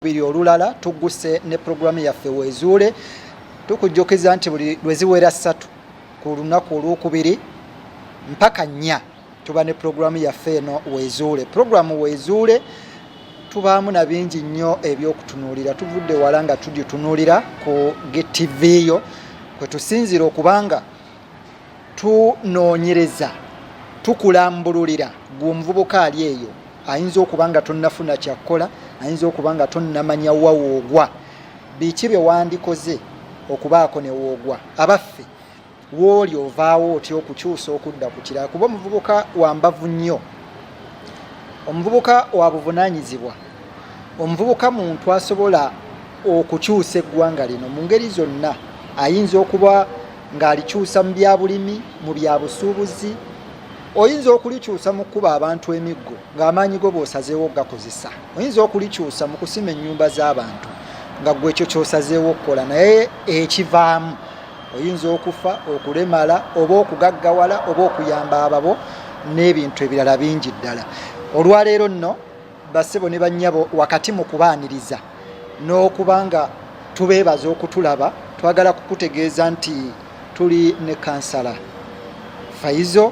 Olwokubiri olulala tugguse ne pulogulaamu yaffe Weezuule. Tukujjukiza nti buli lwe ziwera 3 ku lunaku Olwokubiri mpaka 4 tuba ne pulogulaamu yaffe eno Weezuule. Pulogulaamu Weezuule tubaamu na bingi nnyo ebyokutunuulira. Tuvudde wala nga tugitunuulira ku GTV yo kwe tusinziira okubanga tunoonyereza, tukulambululira gwe omuvubuka ali eyo ayinza okuba nga tonnafuna kyakkola, ayinza okuba nga tonnamanya wa woogwa, biki bye wandikoze okubaako ne woogwa. Abaffe, wooli ovaawo otya okukyusa okudda ku kirala? Kuba omuvubuka wa mbavu nnyo, omuvubuka wa buvunaanyizibwa, omuvubuka muntu asobola okukyusa eggwanga lino mu ngeri zonna. Ayinza okuba ng'alikyusa mu bya bulimi, mu bya busuubuzi, oyinza okulikyusa mu kukuba abantu emiggo ng'amaanyi go bw'osazeewo okugakozesa, oyinza okulikyusa mu kusima ennyumba z'abantu nga ggwe ekyo ky'osazeewo okukola, naye ekivaamu oyinza okufa, okulemala oba okugaggawala oba okuyamba ababo n'ebintu ebirala bingi ddala. Olwaleero nno, bassebo ne bannyabo, wakati mu kubaaniriza n'okuba nga tubeebaza okutulaba, twagala kukutegeeza nti tuli ne Kansala Faizo.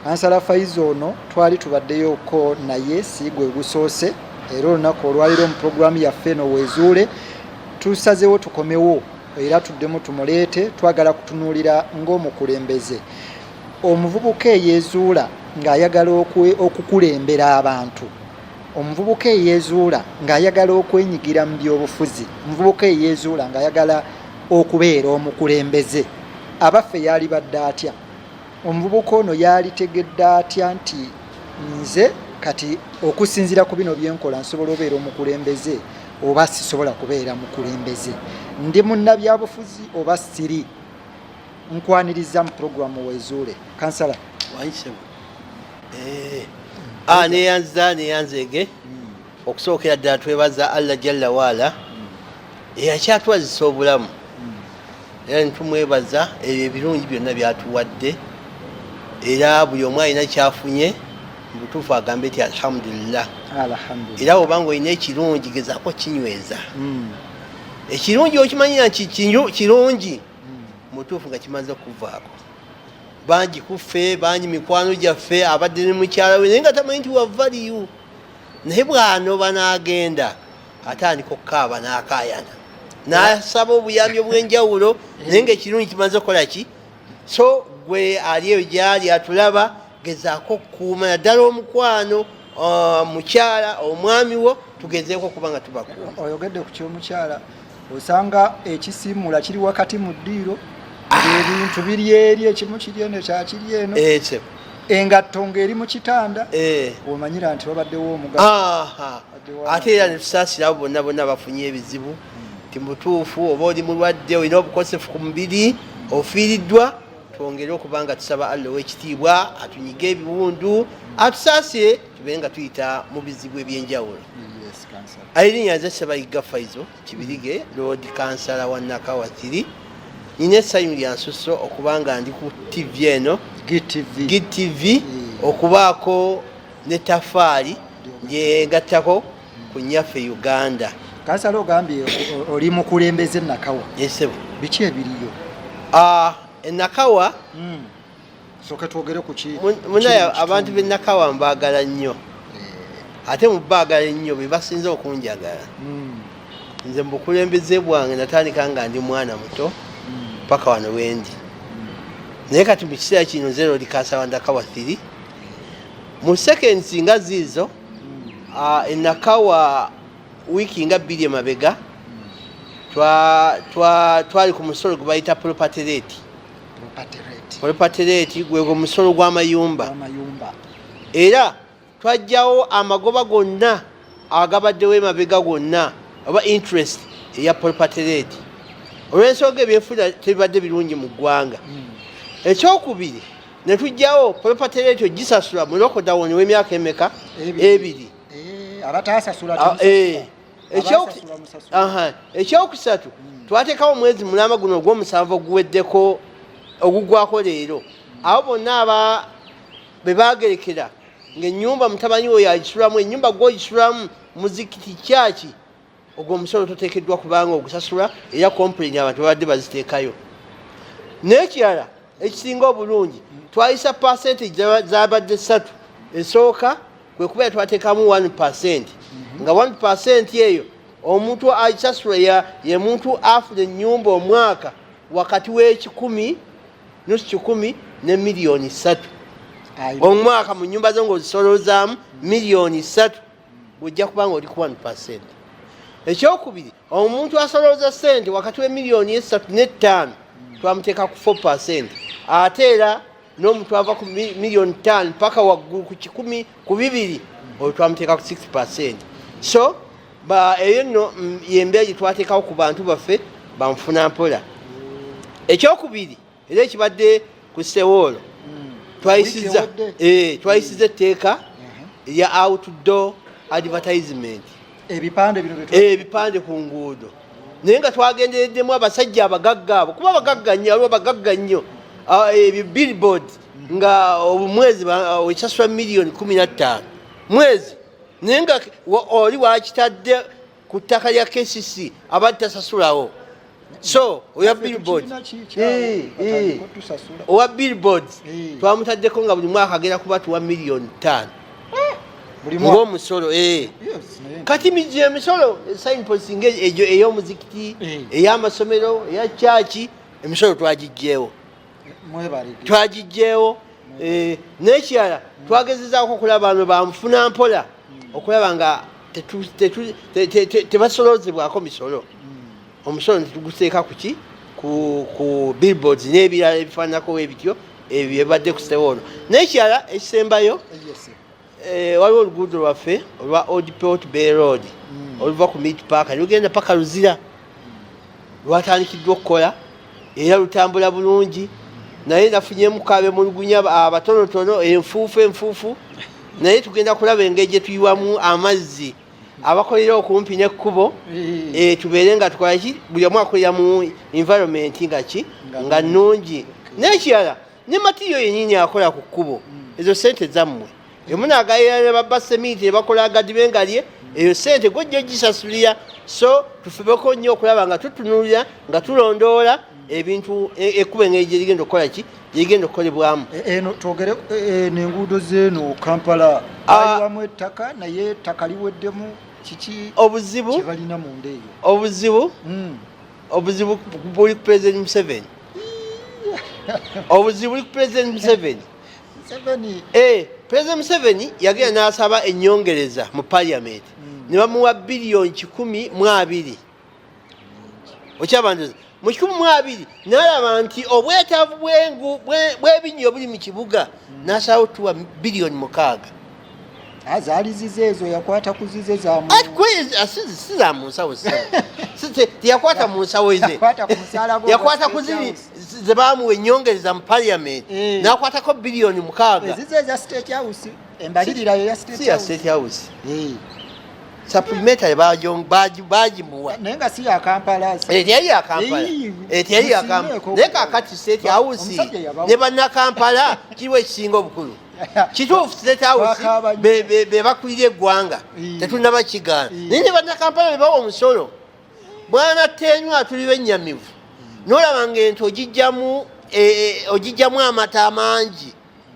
Kansala Faizo ono twali tubaddeyoko naye si gwe gusoose, era olunaku olwaleero mu pulogulaamu yaffe eno Weezuule tusazewo tukomewo era tuddemu tumuleete. Twagala kutunuulira ng'omukulembeze omuvubuka eyeezuula ng'ayagala okukulembera abantu, omuvubuka eyeezuula ng'ayagala okwenyigira mu byobufuzi, omuvubuka eyeezuula ng'ayagala okubeera omukulembeze. Abaffe, yalibadde atya omuvubuka ono? Yalitegedde atya nti nze kati okusinziira ku bino byenkola nsobola obeera omukulembeze oba sisobola kubeera mukulembeze, ndi munnabyabufuzi oba siri? Nkwaniriza mu puroguramu Wezuule, Kansala. Wanyisebo. Ah, neyanza, neyanzege. Okusookera ddala twebaza Allah jalla waala eyakyatwazisa obulamu, era netumwebaza ebyo ebirungi byonna byatuwadde, era buli omu alina kyafunye mu butuufu agambe nti alhamdulillah. Alhamdulillah. Era obanga olina ekirungi, gezaako kinyweza ekirungi, okimanyira nti kirungi mutuufu nga kimaze okuvaako. Bangi kuffe, bangi mikwano gyaffe abadde ne mukyala we naye nga tamanyi nti wa value, naye bw'anoba n'agenda atandika okukaaba n'akaayana n'asaba obuyambi obw'enjawulo, naye ngaekirungi kimaze okukola ki. So gwe ali eyo gyali atulaba, gezaako okukuuma naddala omukwano, mukyala, omwami wo, tugezeeko okuba nga tubakuuma. Oyogedde ku kyomukyala, osanga ekisiimula kiri wakati mu ddiiro, ebintu biri eri, ekimu kiri eno, ekyakiri eno, Ekyo. engatto ng'eri mu kitanda, omanyira nti wabaddewo omugaso. Ate era netusaasira abo bonna bonna bafunye ebizibu, ti mutuufu oba oli mulwadde, olina obukosefu ku mubiri, ofiiriddwa, twongere okuba nga tusaba Allah ow'ekitiibwa atunyige ebiwundu, atusaasire tube nga tuyita mu bizibu ebyenjawulo. Yes, Kansala. Erinnya nze Sebayiga Faizo Kibirige, Lord Kansala wa Nakawa 3. Nina essanyu lya nsusso okuba nga ndi ku TV eno GTV. GTV, okubaako ne tafaali gyegattako ku nnyaffe Uganda. Kansala, ogambye oli mukulembeze Nakawa. Esebo. Biki ebiriyo? Ah, enakawa Soke twogere ku ki munaye kiri mu abantu kitundu. B'enakawa mbaagala nnyo, ate mu baagala ennyo be basinze okunjagala. Nze mu bukulembeze bwange natandika nga ndi mwana muto paka wano wendi, naye kati mu kiseera kino nze Lord Kansala wa Nakawa 3. Mu seconds nga ziizo, enakawa wiiki nga 2 emabega twali ku musolo gwe bayita property rate. Property rate. Property rate gwegwo musolo gw'amayumba. Amayumba. Era twajjawo amagoba gonna agabaddewo emabega gonna oba interest eya property rate, olw'ensonga ebyenfuna tebibadde birungi mu ggwanga. Ekyokubiri, ne tujjawo property rate ogisasula mu lockdown w'emyaka emeka? Ebiri. 2. Abataasasula Ah, temusasula. Eh. Abaasasula musasula. Aha. Ekyokusatu, twateekawo omwezi mulamba guno ogw'omusanvu oguweddeko ogugwako leero, abo bonna aba be bagerekera ng'ennyumba mutabani we yagisulamu, ennyumba gwogisulamu, muzikiti, kyaki. Ogwo omusolo toteekeddwa kubanga ogusasula, era complain abantu babadde baziteekayo. N'ekirala ekisinga obulungi, twayisa percentage zabadde 3. Esooka kwe kubeera twateekamu 1%, nga 1% eyo omuntu akisasula ye muntu afuna ennyumba omwaka wakati w'ekikumi nusu kikumi ne miliyoni 3 omwaka mu nyumba zo ng'ozisolozaamu miliyoni 3, ojja kubanga oli ku 1%. Ekyokubiri, omuntu asolooza sente wakati w'emiliyoni 3 n'ettaano twamuteeka ku 4%. Ate era n'omuntu ava ku miliyoni 5 paka waggulu ku kikumi ku bibiri, olwo twamuteeka ku 6%. So eyo nno yembeera gye twateekawo ku bantu baffe banfuna mpola. Ekyokubiri era ekibadde ku sewoolo, twayisiza etteeka erya outdoor advertisement. Ebipande bino. Ebipande ku nguudo, naye nga twagendereddemu abasajja abagagga abo, kuba abagagga nnyo, waliwo abagagga nnyo. Ebyo billboard nga omwezi wesasula miliyoni 15 mwezi, naye nga oli wakitadde ku ttaka lya KCC, abadde tasasulawo. So oya billboard, owa billboard twamutaddeko nga buli mwaka agenda kuba tuwa miliyoni 5 ng'omusolo. Kati mijo emisolo, signpost egyo ey'omuzikiti, ey'amasomero, eya kyaki, emisolo twagijjeewo, twagijjeewo. N'ekirala, twagezezaako okulaba no banfuna mpola, okulaba nga tebasolozebwako misolo. Omusolo netuguteeka kuki? Ku billboards n'ebirala ebifaananako ebityo, ebyo ebibadde ku sewoolo. N'ekirala ekisembayo, waliwo oluguudo lwaffe olwa Old Port Bay Road oluva ku Meat Park lugenda paka Luzira. Lwatandikiddwa okukola era lutambula bulungi, naye nafunyemu kabe mulugunya abatonotono, enfuufu enfuufu, naye tugenda kulaba engeri gye tuyiwamu amazzi abakolera okumpi n'ekkubo, tubeere nga tukola ki, buli omu akolera mu environment nga ki, nga nnungi. N'ekirala, ne material yenyini akola ku kkubo, ezo sente zammwe emunagayira ne babba seminti ne bakola agadibe nga lye, eyo sente gwojja ogisasulira. So tufubeko nnyo okulaba nga tutunulira, nga tulondoola ebintu, ekkubo engeri gyerigenda okukola ki, gyerigenda okukolebwamu. Eno twogere nenguudo zeeno Kampala, bayiwamu ettaka naye ettaka liweddemu, kiki Obuzibu kyebalina munda eyo? Obuzibu buli ku President Museveni, obuzibu buli ku President Museveni. Museveni. President Museveni yagenda n'asaba ennyongereza mu parliament, ne bamuwa biliyoni 120. Okyabanduza mu 120, n'alaba nti obwetaavu bw'ebinnyo buli mu kibuga, n'asalawo tuwa biliyoni 6. Zaali zize ezo, yakwata ku zize za mu Ati si za mu nsawo, teyakwata mu nsawo ze. Yakwata ku musaala gwe Yakwata gwa ku State ziri House. ze bamuwa ennyongereza mu parliament, n'akwatako biliyoni 6. Ezize eza State House, embalirira yo ya State Si ya House. State House, supplementary bagimuwa. Naye nga si ya Kampala. Teyali ya Kampala. Teyali ya Kampala. Musiimeeko. Naye kakati State House Omusajja yabawa. ne bannakampala kiriwo ekisinga obukulu. Kituufu, State House Bakaaba nnyo. be bakulira eggwanga, tetunaba kigaana, naye ne bannakampala be bawa omusolo. Bwana tenywa, tuli bennyamivu nolaba ng'ente ogijjamu amata amangi,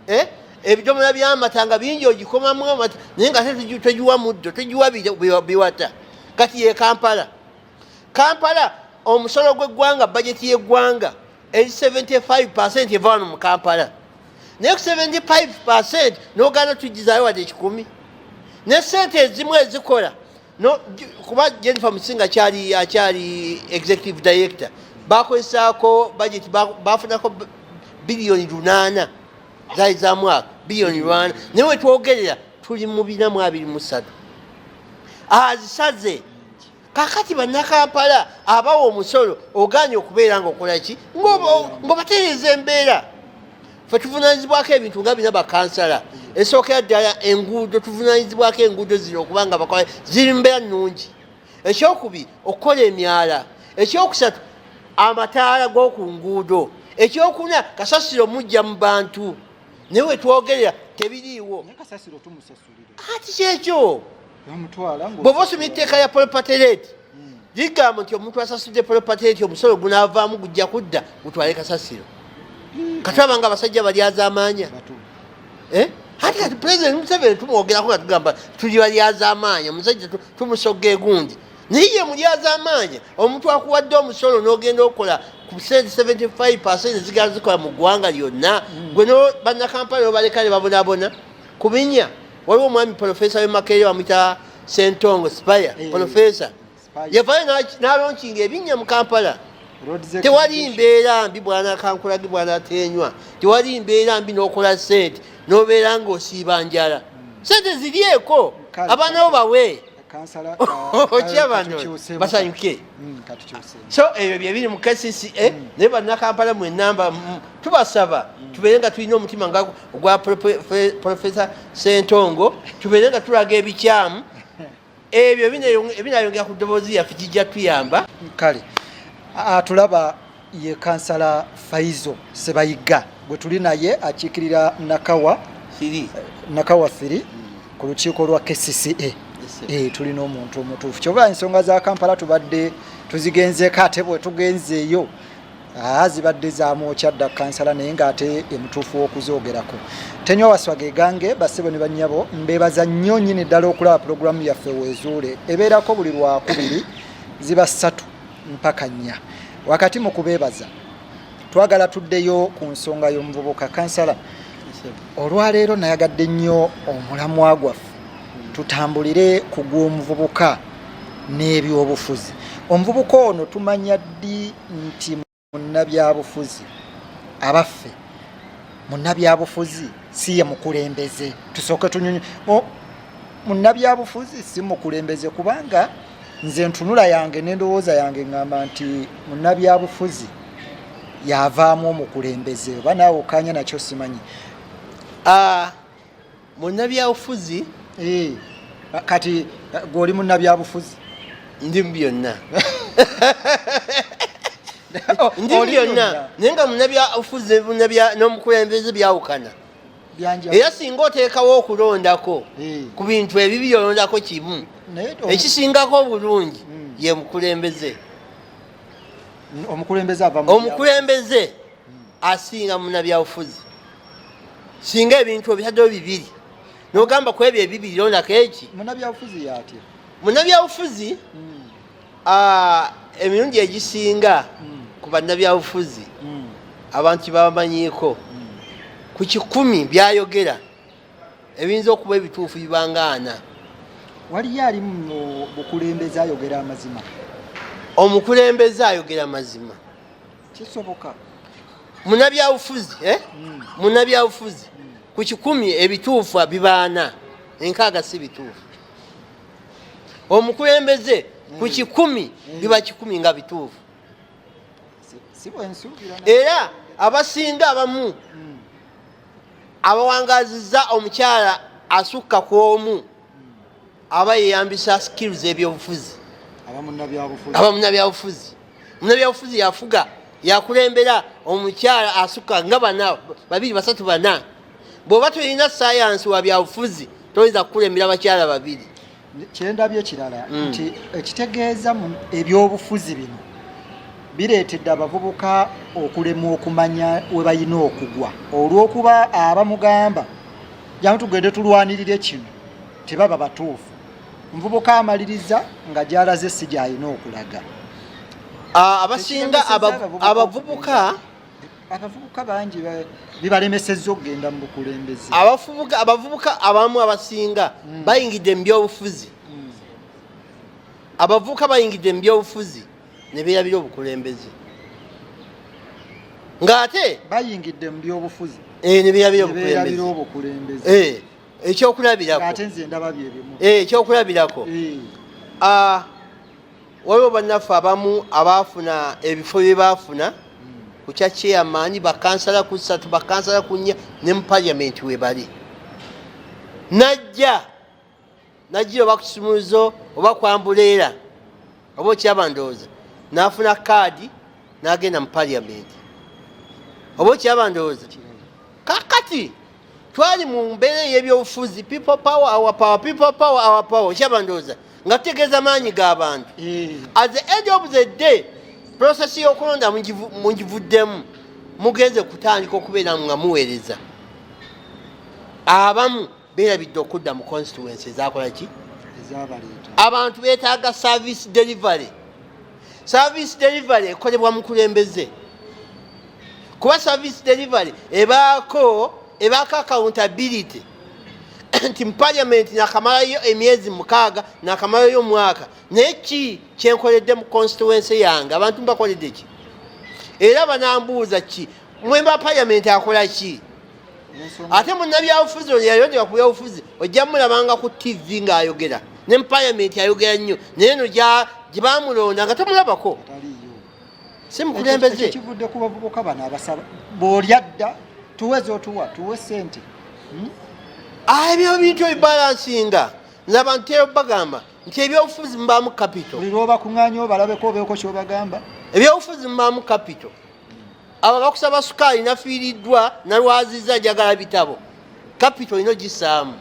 eh? Ebidomola by'amata nga bingi, ogikomamu amata, naye nga ate togiwa muddo, togiwa biwata. Kati ye Kampala, Kampala omusolo gw'eggwanga, bajeti y'eggwanga eri 75% eva wano mu Kampala, naye ku 75% n'ogaana tugizaayo wadde 100. Ne sente ezimu ezikola no, kuba Jennifer Musinga akyali executive director, bakozesaako budget, bafunako biliyoni 8, zaali za mwaka biliyoni 8, naye wetwogerera tuli mu 423, azisaze. Kakati bannakampala abawa omusolo oganye okubeera nga okola ki, ng'obatereeza embeera. Fe tuvunanyizibwako ebintu nga bina, bakansala. Esookera ddala enguudo, tuvunanyizibwako enguudo zino okuba nga bakola ziri mbeera nnungi. Ekyokubiri, okukola emyala. Ekyokusatu, amataala g'oku nguudo. Ekyokuna, kasasiro mujja mu bantu, naye wetwogerera tebiriiwo. Naye kasasiro tumusasulira. Ati kyekyo. Bamutwala Bw'oba osoma etteeka ya property rate, Ligamba nti omuntu asasudde property eti omusolo gunaavaamu gujja kudda gutwale kasasiro. Katulaba nga abasajja balyazaamaanya. Eh? Ate kati President Museveni tumwogerako nga tugamba tuli balyazaamaanya, omusajja tumusogga egundi, naye ye mulyazaamaanya. Omuntu akuwadde omusolo n'ogenda okukola ku sente 75 zigala zikola mu ggwanga lyonna, gwe bannakampala nobaleka ne babonabona ku binya. Waliwo omwami profesa w'e Makerere bamuyita Sentongo Spire, profesa yavayo n'alonkinga ebinnya mu Kampala. Tewali mbeera mbi bwana Kankulagi bwanatenywa, tewali mbeera mbi n'okola sente n'obeera ng'osiiba njala. Sente ziryeko, abaana bo bawe okyabano basanyuke. So ebyo byebiri mu KCCA. Naye bannakampala mwenamba tubasaba tubeere nga tulina omutima nga ogwa Profesa Sentongo, tubeere nga tulaga ebikyamu ebyo ebinayongera ku ddoboozi yaffe, kijja tuyamba. Kale atulaba ye Kansala Faizo Sebayiga gwe tuli naye, akiikirira Nakawa Nakawa 3 ku lukiiko lwa KCCA. Tulina omuntu omutuufu kyova ensonga za Kampala tubadde tuzigenzeeko, ate bwe tugenzeeyo zibadde zamwokya dda kansala, naye ng'ate emutuufu w'okuzoogerako. Tenywa waswa gegange. Bassebo ne bannyabo, mbeebaza nnyo nnyini ddala okulaba pulogulaamu yaffe Weezuule. Ebeerako buli Lwakubiri, ziba 3 mpaka 4. Wakati mu kubeebaza, twagala tuddeyo ku nsonga y'omuvubuka. Kansala, olwaleero nayagadde nnyo omulamwa gwaffe tutambulire ku gw'omuvubuka n'ebyobufuzi. Omuvubuka ono tumanya ddi nti munnabyabufuzi? Abaffe, munnabyabufuzi si ye mukulembeze? Tusooke tunyonyi, munnabyabufuzi si mukulembeze? Kubanga nze ntunula yange n'endowooza yange ngamba nti munnabyabufuzi yavaamu omukulembeze. Oba naawe okanya nakyo, simanyi. Munnabyabufuzi. Kati gw'oli munnabyabufuzi? Ndi mu byonna, ndi mu byonna, naye nga munnabyabufuzi n'omukulembeze byawukana. Era singa oteekawo okulondako ku bintu ebibi, olondako kimu ekisingako obulungi, ye mukulembeze. Omukulembeze asinga munnabyabufuzi. Singa ebintu obitaddewo bibiri nogamba ku ebyo ebibiri londako eki? Munabyabufuzi yatya? Munabyabufuzi, emirundi egisinga ku bannabyabufuzi abantu kyebabamanyiiko, ku 100 byayogera ebiyinza okuba ebituufu bibanga 40. Waliyo ali mu bukulembeze ayogera amazima? Omukulembeze ayogera amazima? Kisoboka? Munabyabufuzi, eh? Munabyabufuzi ku 100 ebituufu bibaana, 60 si bituufu. Omukulembeze ku 100 biba 100 nga bituufu. Era abasinga abamu abawangaziza omukyala asukka ku omu aba yeyambisa skills ebyobufuzi. Aba munabyabufuzi. Munabyabufuzi yafuga, yakulembera omukyala asukka nga bana, babiri, basatu, bana. Bw'oba tolina sayansi wa byabufuzi, toyinza kukulembera abakyala babiri. Kyendabye ekirala nti ekitegeeza ebyobufuzi bino bireetedde abavubuka okulemwa okumanya we balina okugwa, olw'okuba abamugamba jangu tugende tulwanirire kino tebaba batuufu. Omuvubuka amaliriza nga gyalaze si gyalina okulaga. Abasinga abavubuka Abavubuka bangi bibalemesezza okugenda mu bukulembeze. Abavubuka abamu abasinga bayingidde mu byobufuzi. Abavubuka bayingidde mu byobufuzi ne beerabira obukulembeze, ng'ate Bayingidde mu byobufuzi ne beerabira ne beerabira obukulembeze. Obukulembeze. Ekyokulabirako Ng'ate nze ndaba bye bimu. Ekyokulabirako, waliwo bannaffe abamu abaafuna ebifo bye baafuna ku kya chairman, bakansala ku ssatu, bakansala ku nnya, ne mu parliament we bali. Najja najja oba ku kisumuluzo oba kwambuleera oba okyaba, ndowooza n'afuna kaadi n'agenda mu parliament, oba okyaba, ndowooza kakati twali mu mbeera ey'ebyobufuzi, people power our power, people power our power, okyaba, ndowooza. Nga tutegeeza maanyi g'abantu. Eh. At the end of the day, process y'okulonda mugivuddemu, mugenze kutandika okubeera nga muweereza. Abamu beerabidde okudda mu constituency ezakola ki? Ezabaleeta. Abantu beetaaga service delivery. Service delivery ekolebwa mukulembeze, kuba service delivery ebaako accountability nti mu parliament nakamalayo emyezi 6, nakamalayo omwaka, naye ki kyenkoledde mu constituency yange? Abantu mbakoledde ki? Era banambuuza ki? Member parliament akola ki? Ate munnabyabufuzi ono yayondebwa ku byabufuzi, ojja mulabanga ku TV ng'ayogera, ne mu parliament ayogera nnyo, naye eno gye bamulonda nga tomulabako. Ataliiyo. Si mukulembeze. Ekyo kivudde ku bavubuka bano abasaba, bw'olya dda tuwe z'otuwa, tuwe sente. Ah, ebyo bintu ebibalansinga. Nze abantu tera bagamba nti ebyobufuzi mubaamu capital. Buli lwobakuŋŋaanya obalabeko, obeeko kyobagamba. Ebyobufuzi mubaamu capital. Abo bakusaba sukaali, nafiiriddwa, nalwaziza, njagala bitabo, capital olina ogisaamu.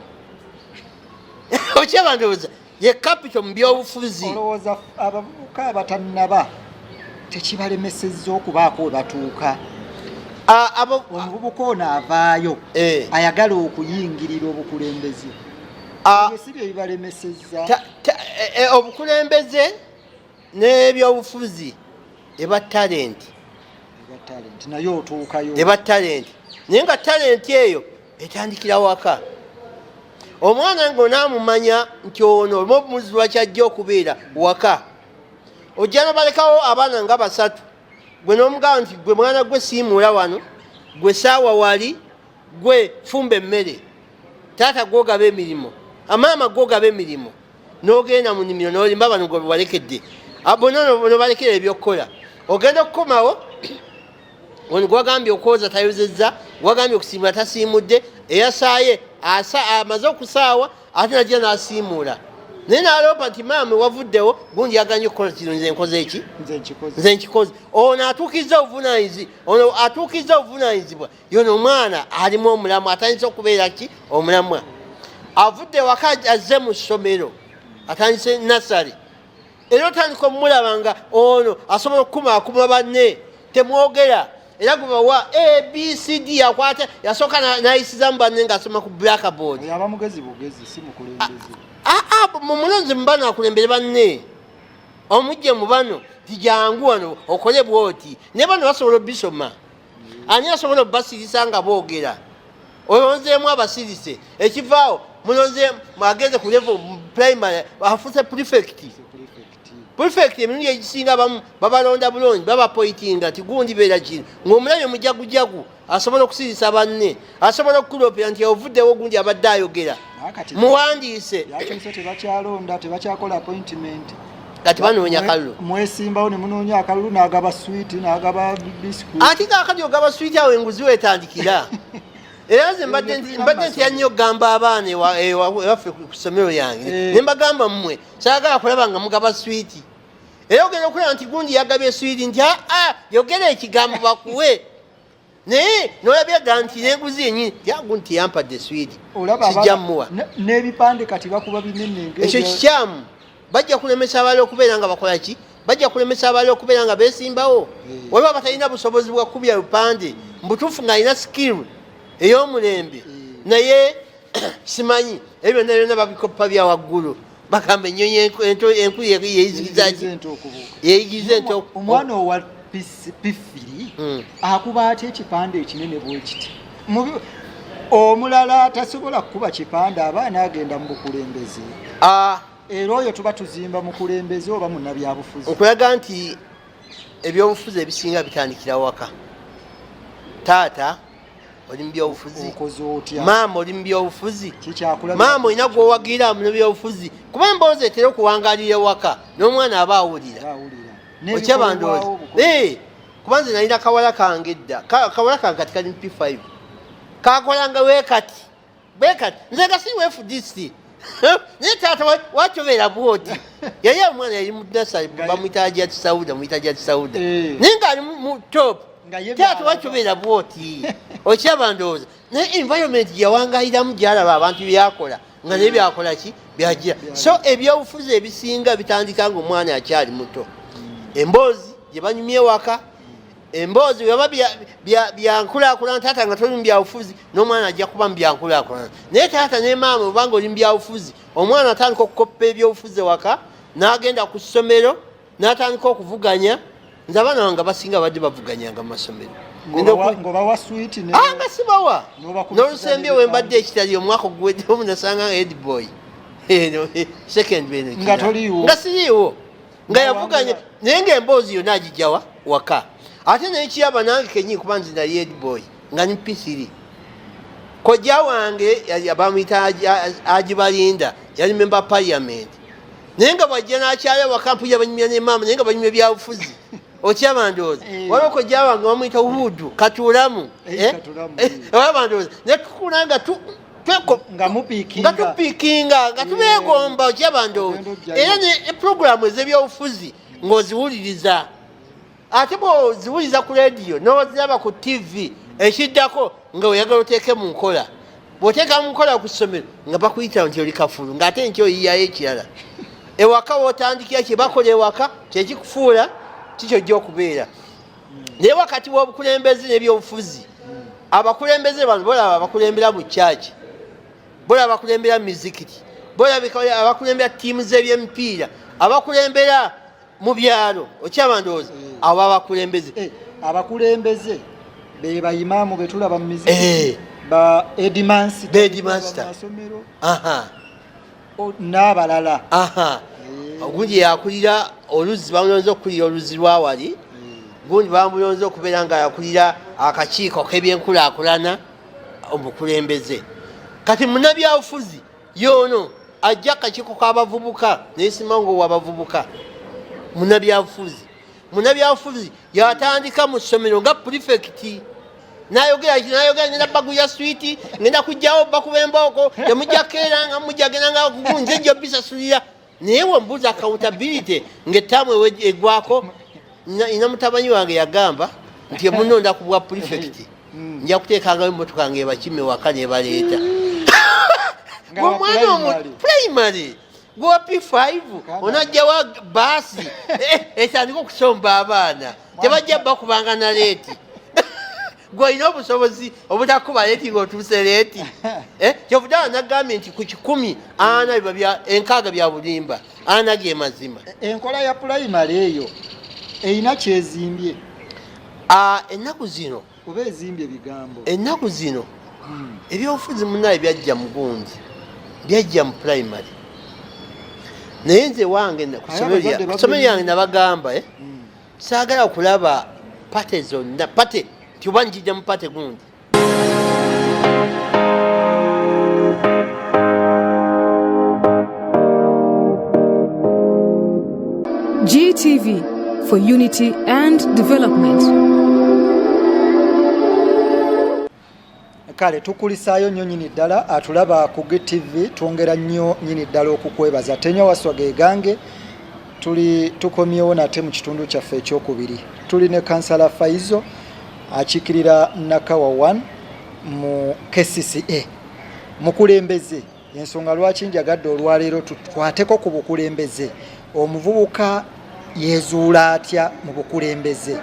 Okyaba ndowooza ye capital mu byobufuzi. Olowooza abavubuka abatannaba tekibalemesezza okubaako we batuuka? Ah, Omuvubuka ono avaayo ayagala okuyingirira obukulembeze, ebyo si bye bibalemesezza? Obukulembeze n'ebyobufuzi eba talent. Eba talent, naye otuukayo. Eba talent, naye nga talent eyo etandikira waka. Omwana ng'onaamumanya nti ono oluma obumuzi lwakyajja okubeera waka, ojja nobalekawo abaana nga basatu, gwe n'omugamba nti gwe mwana gwe siimuula wano, gwe saawa wali, gwe fumba emmere, taata gwogaba emirimu, amaama gwogaba emirimu, n'ogenda mu nnimiro n'olimba bano gwe walekedde bonna, nobalekera ebyokukola. Ogenda okukomawo, ono gwagambye okwoza tayozezza, gwagambye okusiimula tasiimudde, eyasaaye amaze okusaawa, ate najja n'asiimuula, naye n'aloopa nti maama wavuddewo gundi yaganye okukola kino, nze nkoze eki? Nze nkikoze. Nze nkikoze. Ono atuukiriza obuvunaanyizi, ono atuukiriza obuvunanyizibwa. Yono omwana alimu omulamwa, atandise okubeera ki? Omulamwa. Avudde waka, azze mu ssomero, atandise nursery, era otandika omulaba nga ono asobola okukumaakuma banne, temwogera, era gwe bawa ABCD yakwata, yasooka n'ayisizamu banne ng'asoma ku blackboard. Oyo aba mugezi bugezi, si mukulembeze. Aa, mumulonzi mu bano akulembere banne, omujje mu bano ti jangu wano okole bwoti, naye bano basobola obisoma. Ani asobola obasirisa nga boogera? Olonzeemu abasirise, ekivaawo mulonze agenze ku level primary, afuuse prefect. Prefect emirundi egisinga abamu babalonda bulungi, babapointinga nti gundi beera kino, ng'omulabye mujagujagu, asobola okusirisa banne, asobola okukulopera nti ovuddewo gundi abadde ayogera. Naye Muwandiise. Byakyuse, tebakyalonda, tebakyakola appointment. Kati banoonya kalulu. Mwesimbawo ne munoonya akalulu, n'agaba switi, n'agaba biscuit. Ate kaakati ogaba switi, awo enguzi wetandikira. Era nze mbadde ntya nnyo okugamba abaana ewaffe ku ssomero yange, ne mbagamba, mmwe saagala kulaba nga mugaba switi. Era ogenda okulaba nti gundi yagabye switi, nti aa, yogera ekigambo bakuwe, naye nolabira ddala nti n'enguzi yenyini yagu nti yampadde switi, Olaba sijja mmuwa. N'ebipande kati bakuba binene. Ekyo kikyamu. Bajja kulemesa abalala okubeera nga bakola ki? Bajja kulemesa abalala okubeera nga beesimbawo. Waliwo abatalina busobozi bwa kukubya bupande mubutuufu, ng'alina skill ey'omulembe, naye simanyi ebyo byonna byonna babikoppa bya waggulu. Bagamba ennyonyi enkulu yeyigiriza ki? Ente okubuuka. Yeyigiriza ente Omwana owa P3 akuba atya ekipande ekinene bwekiti? Omulala tasobola kukuba kipande, abaana agenda mu bukulembeze. Ah, Era oyo tuba tuzimba mukulembeze oba munnabyabufuzi? Okulaga nti ebyobufuzi ebisinga bitandikira waka. Taata, oli mu byobufuzi? Okoze otya? Maama, oli mu byobufuzi? Kikyakulabira. Maama, olina gwowagira mu byobufuzi? Kuba emboozi etera okuwangalira ewaka, n'omwana aba awulira. Awulira. Okyaba ndowooza. N'ebikolebwawo bukozi. Kuba nze nalina kawala kange edda. Kawala kange kati kali mu P5, kakolanga wekati bwekati, nze nga si FDC, naye taata wakyobeera bwoti. Yali omwana yali mu nursery, bamuyita Jat Sauda, muyita Jat Sauda, naye ngaali mu top. Nga ye taata byalaba. Wakyobeera bwoti, okyaba ndowooza, naye environment gyeyawangaliramu, gyalaba abantu byakola. nga naye byakola ki byagira. So ebyobufuzi ebisinga bitandika nga omwana akyali muto, emboozi gye banyumya ewaka, emboozi weba byankulakulana. Taata nga toli mu byabufuzi, n'omwana ajja kuba mu byankulakulana. Naye taata ne maama obanga oli mu byabufuzi, omwana atandika okukoppa ebyobufuzi ewaka, n'agenda ku ssomero n'atandika okuvuganya. Nze abaana bange abasinga babadde bavuganyanga mu masomero. Ng'obawa swiiti? Nga sibawa. N'olusembye wembadde ekitali omwaka oguweddemu, nasanga nga headboy second eno. Nga toliiwo? Nga siriiwo, nga yavuganya, naye ngaemboozi yonna agijjawa waka. Ate nekiyaba nange kenyini, kuba nze nali headboy nga ni P3. Kojja wange bamuyita Agibalinda, yali member parliament, naye nga bwajja nakyala waka mpuja banyumya ne maama, naye nga banyumya byabufuzi. Okyaba ndowooza waliwo kojja wange bamuyita Wudu Katulamu. Olaba ndowooza netukula nga nga mupiikinga. Nga tupiikinga, nga tubeegomba. Okyaba ndowooza era ne puroguramu ez'ebyobufuzi ng'oziwuliriza, ate bw'oziwuliriza ku rediyo n'oziraba ku TV, ekiddako nga oyagala oteeke mu nkola. Bw'oteeka mu nkola ku ssomero nga bakuyita nti oli kafulu, ng'ate nti oyiyayo ekirala ewaka. W'otandikira kye bakola ewaka kyekikufuula kikyojja okubeera. Naye wakati w'obukulembeze n'ebyobufuzi, abakulembeze bano bolaba abakulembera mu kyaki, bolaba abakulembera mu mizikiti, bolaba abakulembera ttiimu z'ebyemipiira, abakulembera mu byalo, okyaba ndowooza abo abakulembeze. Abakulembeze be bayimaamu betulaba mu mizikiti, ba headmaster, Ba headmaster. Masomero n'abalala. Gundi yakulira oluzzi, bamulonze okukulira oluzzi lwawali. Gundi bamulonze okubeera nga yakulira akakiiko k'ebyenkulaakulana, omukulembeze. Kati munabyabufuzi yono ajja akakiiko k'abavubuka nayesima nga owabavubuka munabyabufuzi. Munabyabufuzi yatandika mu ssomero nga prefect, nayogera nayogera, ngenda baguya switi, ngenda kujjawo bakuba embooko, temujja keeranga, mujja gendanga nze nja bisasulira. Naye wembuuza accountability ng'ettaamu egwako, ina mutabanyi wange yagamba nti emunonda ku bwa prefect, nja kuteekangayo emotoka nga ebakime waka nebaleeta. Nga omwana omu primary. Primary gwa P5 onajjawa baasi etandika okusomba abaana, tebajja bakubanga na late. Gwolina obusobozi obutakuba late ng'otuuse late. Kyovuddala nagambye nti ku 140 biba bya 60 bya bulimba, 40 ge mazima. Enkola ya pulayimale eyo erina kyezimbye? Ah, ennaku zino oba ezimbye bigambo? Ennaku zino ebyobufuzi munaye byajja mu gundi, byajja mu primary. Naye nze wange ku Aye ssomero abazadde ku ssomero lyange nabagamba, saagala kulaba party zonna, party nti oba njijja mu party gundi. GTV for unity and development. Kale tukulisaayo nnyo nyini ddala atulaba ku GTV, twongera nnyo nyini ddala okukwebaza. Tenywa waswa ge gange. Tuli tukomyewo nate mu kitundu kyaffe ekyokubiri. Tuli ne Kansala Faizo akiikirira Nakawa 1 mu KCCA, mukulembeze. Ensonga lwaki njagadde olwaleero tukwateko ku bukulembeze, omuvubuka yezuula atya mu bukulembeze?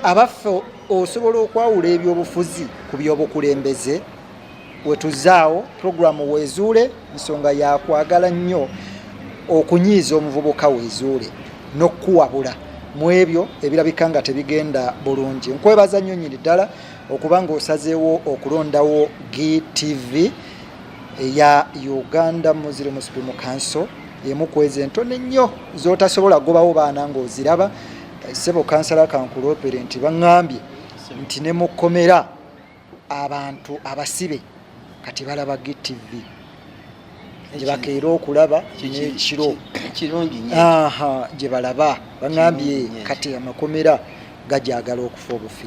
Abaffe, osobola okwawula ebyobufuzi ku byobukulembeze? Wetuzaawo puroguramu Wezuule, nsonga yakwagala nnyo okunyiiza omuvubuka wezuule n'okukuwabula mu ebyo ebirabika nga tebigenda bulungi. Nkwebaza nnyo nnyini ddala okuba ng'osazeewo okulondawo GTV eya Uganda Muslim Supreme Council, emu ku ezo entono ennyo z'otasobola kugobawo baana ng'oziraba. Ssebo kansala, kankuloopere nti baŋŋambye nti ne mu kkomera abantu abasibe kati balaba GTV gye bakeera okulaba n'ekiro. Kirungi nnyo. Aha, gye balaba baŋŋambye Kirungi nnyo. Kati amakomera gajagala okufa obufi,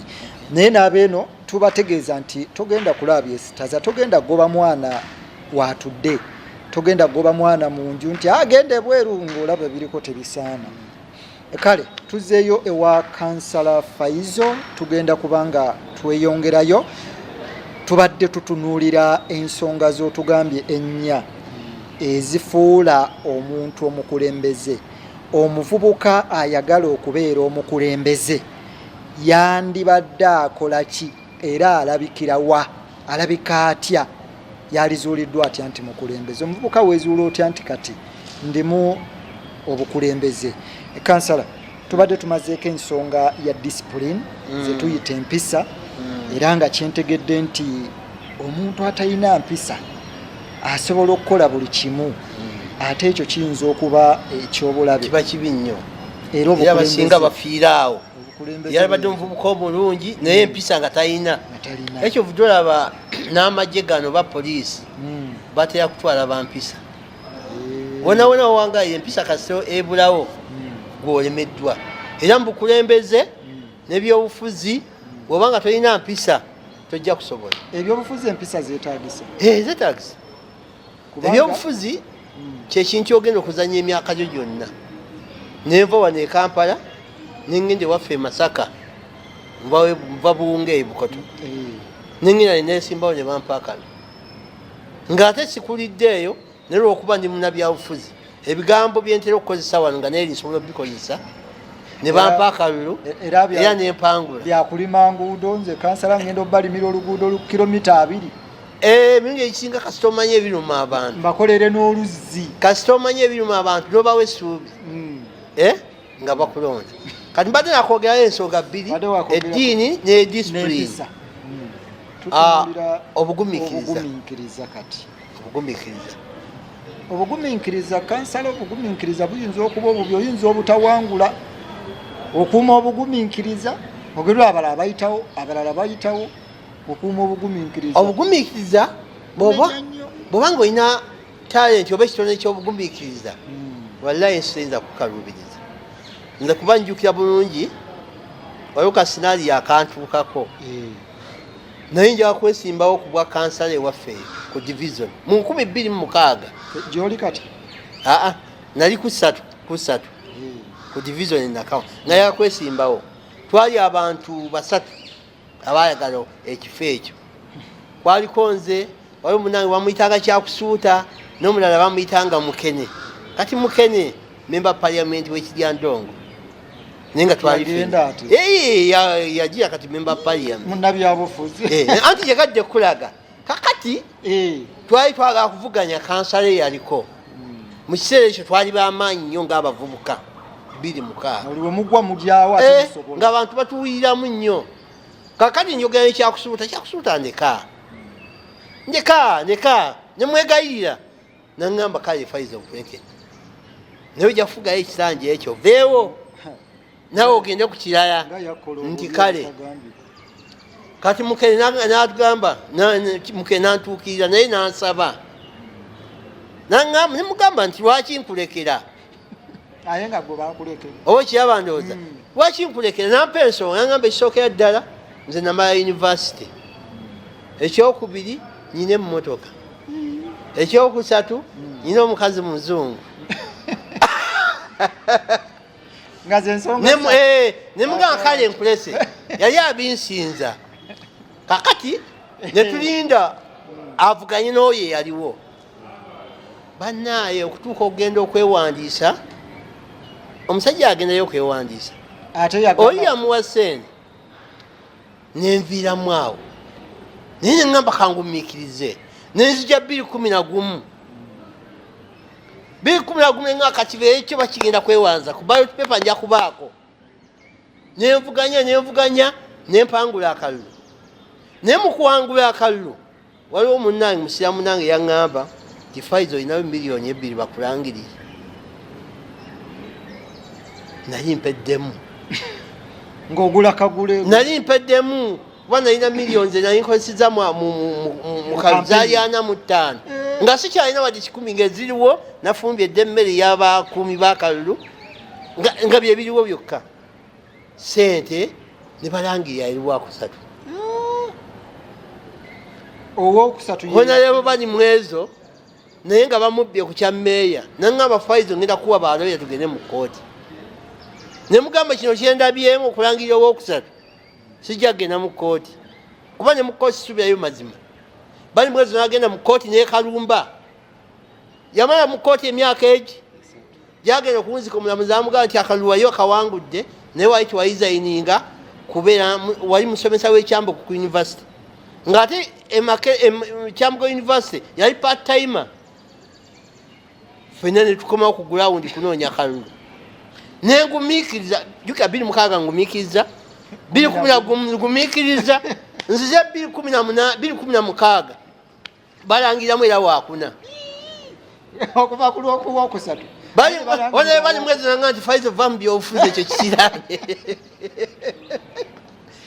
naye n'abeeno tubategeeza nti togenda kulaba byesitaza, togenda kugoba mwana watudde, togenda kugoba mwana mu nju nti agenda ebweru ng'olaba biriko tebisaana. Kale tuzeeyo ewa Kansala Faizo, tugenda kubanga tweyongerayo. Tubadde tutunuulira ensonga z'otugambye ennya. ezifuula omuntu omukulembeze? Omuvubuka ayagala okubeera omukulembeze yandibadde akola ki, era alabikira wa, alabika atya, yalizuuliddwa atya nti mukulembeze? Omuvubuka wezuula otya nti kati ndimu obukulembeze? Kansala, tubadde tumazeeko ensonga ya discipline zetuyita empisa, era nga kyentegedde nti omuntu atalina mpisa asobola okukola buli kimu, ate ekyo kiyinza okuba ekyobulabe. Kiba kibi nnyo. Era era abasinga bafiira awo. Obukulembeze Yalabadde omuvubuka omulungi, naye empisa nga talina. Nga talina. Ekyo vudde olaba n'amagye gano ba poliisi batera kutwala bampisa. Wona wona owangaye empisa kasito ebulawo, gwolemeddwa. Era mu bukulembeze n'ebyobufuzi, bw'oba nga tolina mpisa tojja kusobola. Ebyobufuzi empisa zeetagisa? Eh, zetagisa. Ebyobufuzi kyekintu kyogenda okuzanya emyaka gyo gyonna. Nenva wano e Kampala nengenda ewaffe e Masaka, nva Buwunga e Bukoto, nengenda nenesimbawo ne bampa akalo, ng'ate sikuliddeeyo, naye lwokuba ndi munabyabufuzi ebigambo byentera okukozesa wano nga naye nsobola obikozesa, ne bampa akalulu era era nempangula. Byakulima nguudo, nze kansala ngenda obalimira oluguudo lu kilomita 20. Eh, emirundi egisinga kasita omanya ebiruma abantu, mbakolere n'oluzzi. Kasita omanya ebiruma abantu nobawa essuubi, eh, nga bakulonda. Kati mbadde nakwogerayo ensonga bbiri: Mbadde wakwogera eddiini ne discipline. N'empisa. Ah, Tutunuulira obugumiikiriza. Obugumiikiriza kati. Obugumiikiriza. Obugumiikiriza, kansala, obugumiikiriza buyinza okuba obubi, oyinza obutawangula. Okuuma obugumiikiriza, ogerwa abalala bayitawo, abalala bayitawo. Okuuma obugumiikiriza. Obugumiikiriza bw'oba Bumenya nnyo. Bw'oba ng'olina talenti oba ekitone ky'obugumiikiriza, wallahi ensi teyinza kukaluubiriza. Nze kuba njjukira bulungi, waliwo ka scenario akantuukako. Naye njaga kwesimbawo ku bwa kansala ewaffe eyo ku division mu 2006. Gyoli kati? Aa, nali ku ssatu, ku ssatu ku division e Nakawa. Naye kwesimbawo twali abantu basatu abayagala ekifo ekyo. Kwaliko nze, waliwo munange bamuyitanga Kyakusuuta, n'omulala bamuyitanga Mukene. Kati Mukene member parliament w'Ekiryandongo, naye nga twali Yagenda ati? Eh, yagira kati member parliament. Munnabyabufuzi. Eh, anti gyegadde kulaga kakati twali twagala kuvuganya kansala eyaliko mu kiseera ekyo. Twali bamaanyi nnyo ng'abavubuka 2006. Oli we mugwa mulyawo ate musobola. Ng'abantu batuwuliramu nnyo. Kakati njogera nekyakusuuta, Kyakusuuta, ndeka, ndeka, ndeka, nemwegayirira, naŋŋamba, kale Faiza nkuleke, naye ojja kufugayo ekisanja ekyo, veewo nawe ogende ku kirala. Nga yakola Nti obubi kale. obutagambika. Kati Mukene n'atugamba, Mukene nantuukirira, naye nansaba, naŋŋamba, nemugamba nti lwaki nkulekera? Aye nga gwe bakulekera. Oba okiraba, ndowooza lwaki nkulekera? Nampa ensonga, nagamba ekisookera ddala nze namala university, ekyokubiri nyina emmotoka, ekyokusatu nyina omukazi muzungu. Nga zensonga. Nemugamba kale nkulese. Yali abinsinza. Kakati netulinda avuganye n'oyo eyaliwo. Bannaaye, okutuuka okugenda okwewandiisa, omusajja agendayo okwewandiisa, Ate oli yagamba yamuwa sente, nenviiramu awo. Naye neŋŋamba kangumiikirize, nenzija 2011, 2011, neŋŋamba kakibeere ekyo bakigenda kwewanza ku ballot paper, nja kubaako nenvuganya, nenvuganya, nempangula akalulu. Naye mu kuwangula akalulu waliwo munnange, musiramu munange, yaŋŋamba nti Faiza olinayo 2 miliyoni bakulangirire. Nali mpeddemu. Ng'ogula kagule. Nali mpeddemu kuba nalina miliyoni ze nali nkozeseza mu Mu kalulu campaign. zaali 45, nga sikyalina wadde 100, ngaeziriwo nafumbye edda emmere y'abakuumi b'akalulu, nga byebiriwo byokka. Sente ne balangirira eri wakusatu. Owokusatu. Honorable bani mwezo, naye nga bamubbye ku kya meeya. Naŋŋamba, Faizo, ngenda kuwa baloya tugende mu kkooti. Ne mugamba kino kyendabyemu okulangirira owokusatu, sijja kugenda mu kkooti kuba ne mu kkooti sisuubirayo mazima. Bali mwezo nagenda mu kkooti nekalumba. Yamala mu kkooti emyaka egi gyagenda okuwunzika, omulamuzi amugamba nti akalulu wali okawangudde, naye wali tewayizayininga kubeera wali musomesa w'ekyambogo ku university, ng'ate Kyambogo University yali part timer. Fenna ne tukomawo ku gulawundi kunoonya kalulu, nengumiikiriza. Jukira 2006 ngumiikiriza, 2010 ngumiikiriza, nzize 2016 balangiramu era wakuna. Okuva ku lwokusatu. Bali mwezi nanga nti Faizo va mu byobufuzi, ekyo kisiraane.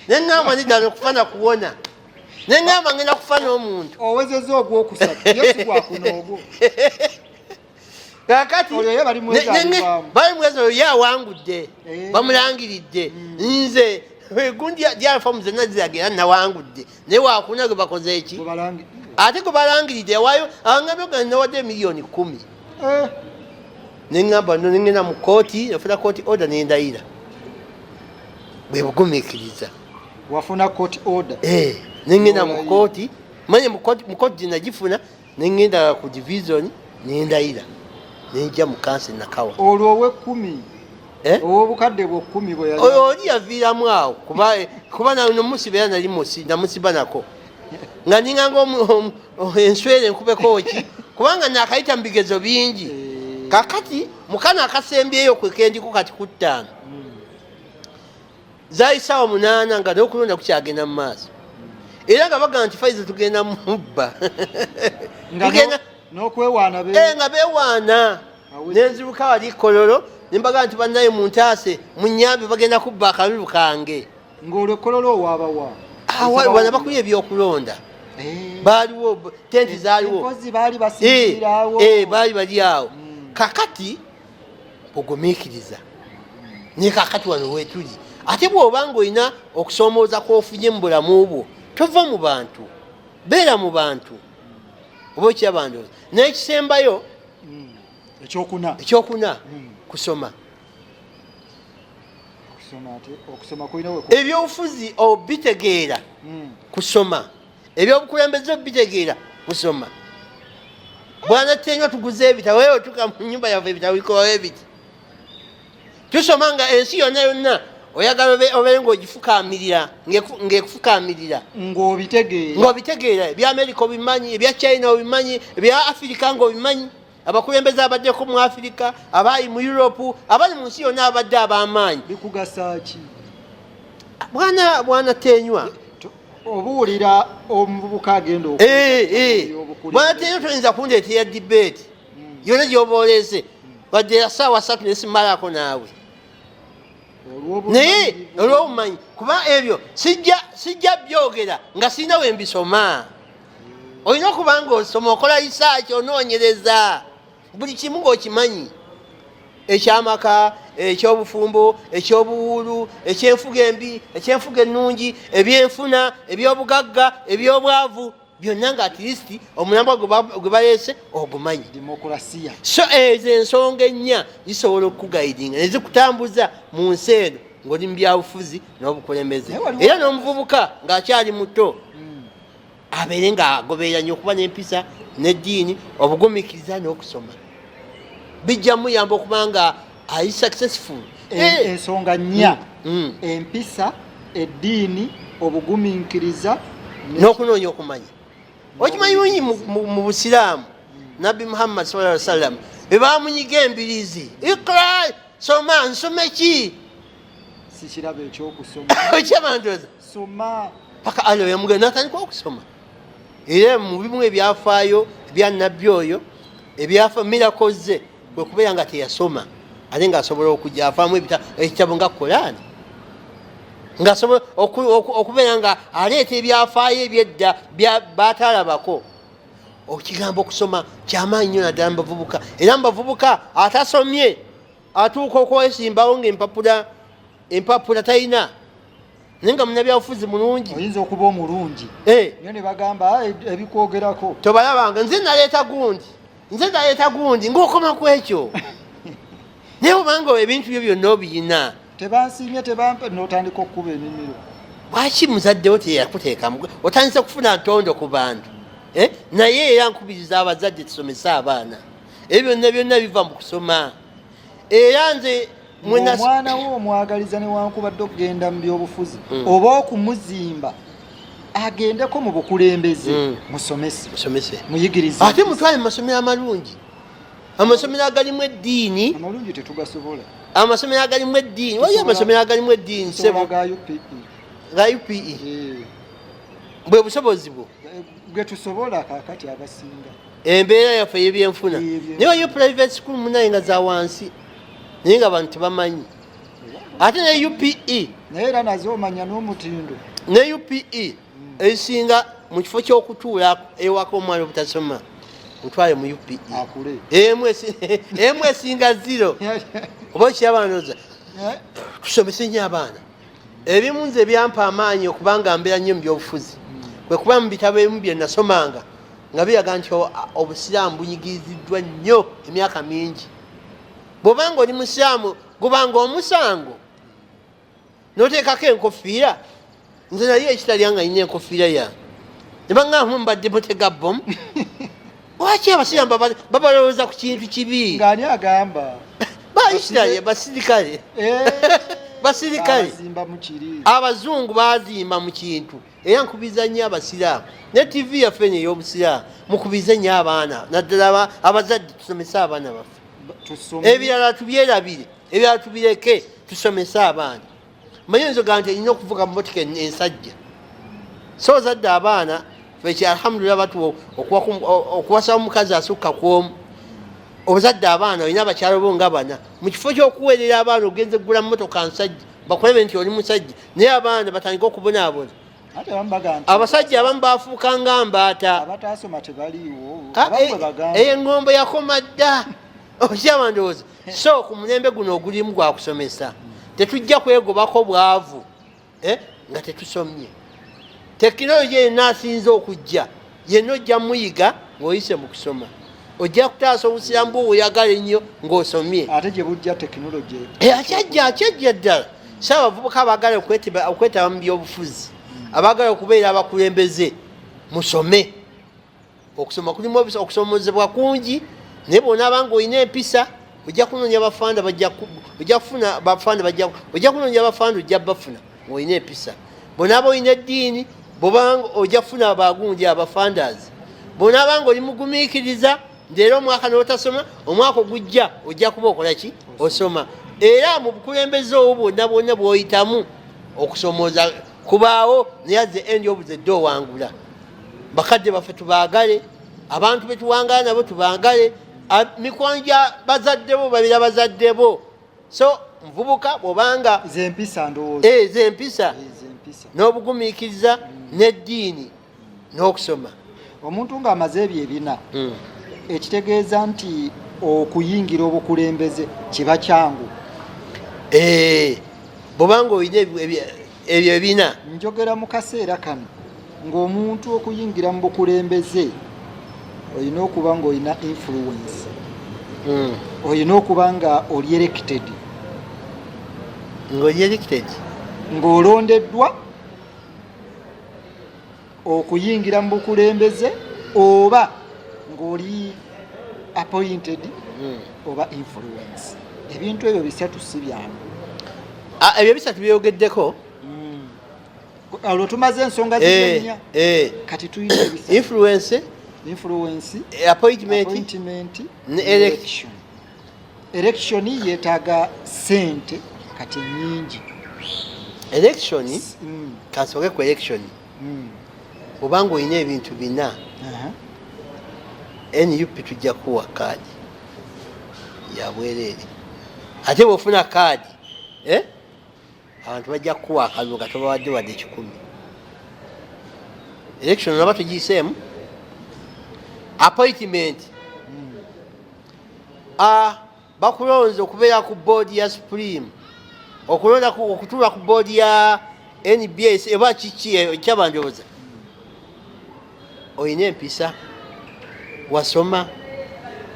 Neŋŋamba nidala okufa nakuwona, neŋŋamba ngenda kufa n'omuntu. Owezeza ogwokusatu, ye si gwakuna ogwo. Kakati Oyo ye bali mwezi alivaamu. Bali mwezi oyo ye awangudde, Eh. bamulangiridde. Nze gundi dyalfamu zenna ziragera nawangudde, naye wakuna gwe bakoze eki? Gwe balangi- Ate gwe balangiridde yawaayo angambye ga nawadde 10,000,000. Eh, Neŋŋamba no nengenda mu kooti, nafuna kooti order nendayira. Bwe bugumiikiriza. Wafuna court order? Eh, nengenda mu N'olayira. kooti, manye mu kooti gye nagifuna, nengenda ku division nendayira, nenjja mu kansi nakawa. Olwo ow'ekkumi? Eh? Ow'obukadde bw'ekkumi bwe yali? Oyo oli yaviiramu awo kuba nomusiba era nali namusiba nako nga ninganga enswera enkubeko ki, kubanga nakayita mu bigezo bingi. Eh. Kakati mukano akasembyeyo kwekendiko kati ku ttaano, zaali saawa 8 nga n'okulonda kukyagenda mu maaso, era nga bagamba nti Faiza tugenda mubba. Nga n'okwewaana Eh, nga bewaana. Nenziruka wali Kololo nembaga nti bannaye muntaase, munyambe, bagenda kubba akalulu kange. Ng'olwo Kololo owaabawa? Ah, wano bakubye ebyokulonda. Eh. Baaliwo, tenti zaaliwo. Empozi baali basinziirawo. Eh, baali bali awo. Kakati ogumiikiriza, naye kakati wano wetuli, ate bw'oba nga olina okusoomooza kw'ofunye mu bulamu bwo, tova mu bantu, beera mu bantu oba okiraba. Ndowooza n'ekisembayo, Ekyokuna. Ekyokuna, kusoma. Okusoma, ate okusoma kulina we Ebyobufuzi obitegeera, kusoma. Ebyobukulembeze obitegeera, kusoma. Bwana Tenywa, tuguze ebitabo eyo, tuka mu nyumba yaffe ebitabo bikobawo ebiti, tusoma nga ensi yonna yonna oyagala obeere ng'ogifukamirira, ng'ekufukamirira. Ng'obitegeera. Ng'obitegeera. Ebya Amerika obimanyi, ebya China obimanyi, ebya Afirika ng'obimanyi, abakulembeze abaddeko mu Afirika, abali mu Europe, abali mu nsi yonna abadde ab'amaanyi. Bikugasa ki? Bwana Tenywa, Obuwulira omuvubuka agenda Eh, eh. Bwana Tenywa, toyinza kundeetera debate yonna gyoba oleese, wadde ya saawa 3, nesimalako naawe, naye olw'obumanyi, kuba ebyo sijja byogera nga sirina we mbisoma. Olina okuba nga osoma, okola research, onoonyereza buli kimu ng'okimanyi, ekyamaka, ekyobufumbo, ekyobuwuulu, ekyenfuga embi, ekyenfuga ennungi, ebyenfuna, ebyobugagga, ebyobwavu, byonna nga at least omulambwa gwe baleese ogumanyi. Demokrasiya. So ezo ensonga ennya zisobola okukuguidinga nezikutambuza mu nsi eno ng'oli mu byabufuzi n'obukulembeze. Naye waliwo- Era n'omuvubuka ng'akyali muto abeere ng'agoberera nnyo okuba n'empisa n'eddiini, obugumiikiriza n'okusoma bijja muyamba okuba nga ali successful. Ensonga nnya: empisa, eddiini, obugumiikiriza N'okunoonya okumanya. Okimanyi bungi mu busiraamu, Nabbi Muhammad sallallahu alaihi wasallam be bamunyiga embirizi, "Iqra," soma. Nsome ki? Si kirabo ekyokusoma. Okyabandoza. Soma. Paka Allah yamugenda natandika okusoma. Era mu bimu ebyafaayo ebya nabbi oyo, ebyafa miracles ze kwe kubeera nga teyasoma, ate ng'asobola okujja avaamu ekitabo nga Koraani, ng'asobola okubeera nga aleeta ebyafaayo ebyedda bataalabako. Ekigambo okusoma kyamaanyi nnyo, naddala mu bavubuka. Era mu bavubuka atasomye atuuka okwesimbawo ngaempapula empapula talina, naye nga munabyabufuzi mulungi. Oyinza okuba omulungi naye ne bagamba, "Ah, ebikwogerako." Tobalabanga, nze naleeta gundi, nze naleeta gundi, ng'okoma ku ekyo. Naye obanga ebintu byo byonna obiyina, Tebansiimye, tebampa, notandika okukuba emimiro. Lwaki muzaddewo teyakuteekamu? Otandise kufuna ntondo ku bantu. Eh? Naye era nkubiriza abazadde tusomese abaana. Ebyo byonna byonna biva mu kusoma. Era nze omwana wo omwagaliza newankubadde okugenda mu byobufuzi oba okumuzimba agendeko mu bukulembeze, musomese, musomese, muyigirize, ate mutwale mu masomero amalungi, amasomero agalimu eddiini. Amalungi tetugasobola. Amasomero agalimu eddiini, waliyo amasomero agalimu eddiini, Tusobola sebo. Ga UPE. Ga UPE. Bwe busobozi bwo. Gwe tusobola kakati abasinga. Embeera yaffe ey'ebyenfuna. Ey'ebyenfuna. Naye waliyo private school munaye nga za wansi, naye nga abantu tebamanyi. Ate ne UPE, Naye era nazo omanya n'omutindo. Ne UPE ezisinga, mu kifo ky'okutuula ewaka omwana obutasoma, mutwale mu UPE. Akule. Emu esinga zero, oba okiraba? Ndowooza tusomese nnyo abaana. Ebimu nze byampa amaanyi okubanga mbeera nnyo mu byobufuzi, kwe kuba mu bitabo ebimu bye nasomanga nga biraga nti obusiraamu bunyigiriziddwa nnyo emyaka mingi. Bw'obanga oli musiraamu, gubanga omusango noteekako enkofiira. Nze naye ekitalya nga nina enkofiira yange ne baŋŋamba mbadde mutega bomu. Lwaki abasiraamu babalowooza ku kintu kibi? Ng'ani agamba? Baisiraye basirikale. Basirikale. Abazimba mu kiri. Abazungu bazimba mu kintu. Era nkubiza nnyo abasiraamu ne TV yaffe eno ey'obusiraamu, mukubize nnyo abaana, naddala abazadde, tusomese abaana baffe. Tusome. Ebirala tubyerabire, ebirala tubireke, tusomese abaana. Manyi oyinza ogamba nti erina okuvuga motoka ensajja. So ozadde abaana feki, alhamdulillah, batuwa okuwasa omukazi asukka ku omu. Ozadde abaana, olina abakyalo bo nga bana, mu kifo ky'okuweerera abaana ogenze kugula motoka nsajja bakulebe nti oli musajja, naye abaana batandike okubonaabona. Ate abamu bagamba nti Abasajja abamu bafuuka nga mbaata. Abataasoma tebaliiwo. Ah, Abamu bwe bagamba. Eyo eŋŋombo yakoma dda, okyaba? Ndowooza so ku mulembe guno ogulimu gwa kusomesa. Tetujja kwegobako bwavu nga tetusomye. Tekinologi yenna asinza okujja yenna ojja muyiga ng'oyise mu kusoma. Ojja kutaasa obusiraamu bwo bweyagala ennyo ng'osomye. Ate gye bujja tekinologi. Akyajja, akyajja ddala. So abavubuka abaagala okwetaba mu byobufuzi, abaagala okubeera abakulembeze, musome. Okusoma kulimu okusomozebwa kungi, naye bwonaaba nga olina empisa, ojja kunoonya bafanda, ojja kufuna bafanda, ojja kunoonya bafanda, ojja bafuna ng'olina empisa. Bwonaaba olina eddiini, bwobanga ojja kufuna abagundi abafandazi. Bwonaaba nga oli mugumiikiriza, nti era omwaka n'otasoma, omwaka ogujja ojja kuba okola ki? Osoma. Era mu bukulembeze obwo bwonna bwonna bw'oyitamu, okusomooza kubaawo, naye at the end of the day owangula. Bakadde baffe tubaagale, abantu betuwangala nabo tubaagale, mikwano gya bazadde bo babeera bazadde bo. So nvubuka, bwobanga Zempisa ndowooza. Zempisa. Zempisa. N'obugumiikiriza n'eddiini n'okusoma. Omuntu ng'amaze ebyo ebina, ekitegeeza nti okuyingira obukulembeze kiba kyangu. Bwobanga olina ebyo ebina. Njogera mu kaseera kano ng'omuntu okuyingira mu bukulembeze olina okuba ng'olina influence, olina okuba nga oli elected. Ng'oli elected. Ng'olondeddwa okuyingira mu bukulembeze, oba ng'oli appointed, oba influence. Ebintu ebyo bisatu si byangu. Ah, ebyo bisatu byogeddeko. Olwo tumaze ensonga zirenya. Kati tulina ebisatu. Influence. Influence. Appointment. Appointment. Ne election. Election yeetaaga sente kati nyingi. Election, kansooke ku election. Obanga olina ebintu bina, NUP tujja kuwa kaadi ya bwereere. Ate bwofuna kaadi, abantu bajja kukuwa akalulu nga tobawadde wadde 100. Election naba tugiyiseemu. Appointment, bakulonze okubeera ku board ya Supreme, okulonda okutuula ku board ya NBS eba kiki ekyabandowooza. Olina empisa, wasoma,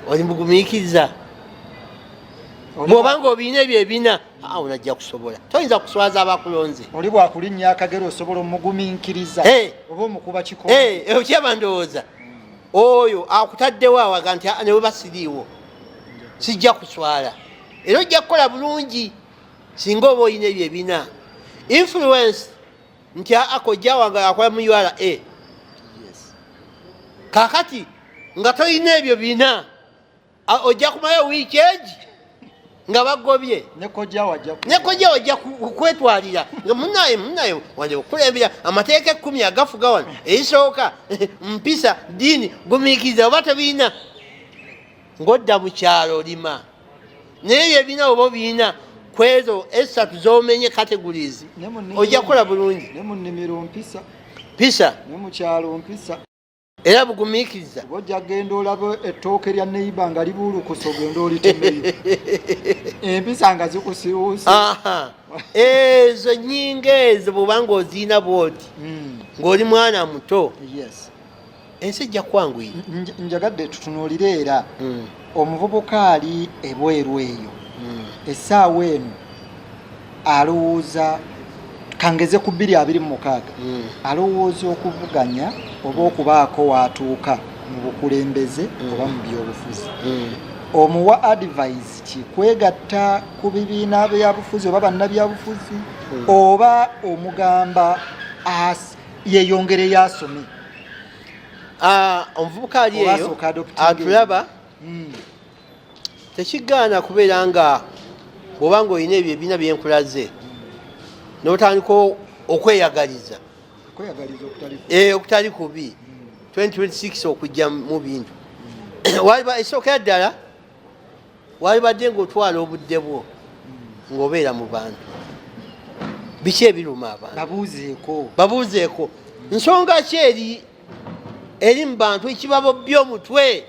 oli mugumiikiriza, bw'obanga obirina ebyo ebina, awo najja kusobola, toyinza kuswaza abakulonze. Oli bwakulinnya akagere osobola omugumiikiriza oba omukuba kiko? Okyaba ndowooza oyo akutaddewo awaga nti, "Ah, newe basiriiwo." Sijja kuswala, era ojja kukola bulungi singa oba olina ebyo ebina. Influence nti aa kojja wange akola mu URA. Kakati nga tolina ebyo bina, ojja kumalayo wiiki egi nga bagobye. Ne kojja wajja Ne kojja wajja kwetwalira nga munaye munaye wanje okulembera amateeka 10 agafuga wano, erisooka mpisa, ddiini, gumiikiriza, oba tebirina ng'odda mu kyalo olima. Naye ebyo ebina oba obirina kwezo esatu zomenye categories, Ne mu nnimiro- ojja kukola bulungi. Ne mu nnimiro mpisa. Mpisa. Ne mu kyalo mpisa. Era bugumiikiriza. Oba ojja kugenda olaba ettooke lya neighbor nga libuulukusa, ogenda olitemeyo, empisa nga zikusiwuuse. Aha. Ezo nyinga ezo bwobanga oziina bwoti ng'oli mwana muto, ensi ejja kwanguyira. Njagadde tutunuulire era omuvubuka ali ebweru eyo essaawa eno alowooza kangeze ku 2026, alowooza okuvuganya oba okubaako waatuuka mu bukulembeze oba mu byobufuzi. Omuwa advice ki? Kwegatta ku bibiina byabufuzi oba bannabyabufuzi, oba omugamba yeyongereyo asome? Ah, omuvubuka ali Oba eyo asooka adoptinga atulaba, tekigaana kubeera nga bw'oba nga olina ebyo ebiina byenkulaze n'otandika okweyagaliza. Kweyagaliza okutali Okutali kubi 2026 okujja mu bintu. Esookera ddala walibadde ng'otwala obudde bwo ng'obeera mu bantu, biki ebiruma abantu, babuuzeeko. Babuuzeeko nsonga ki eri mu bantu ekibabobya omutwe,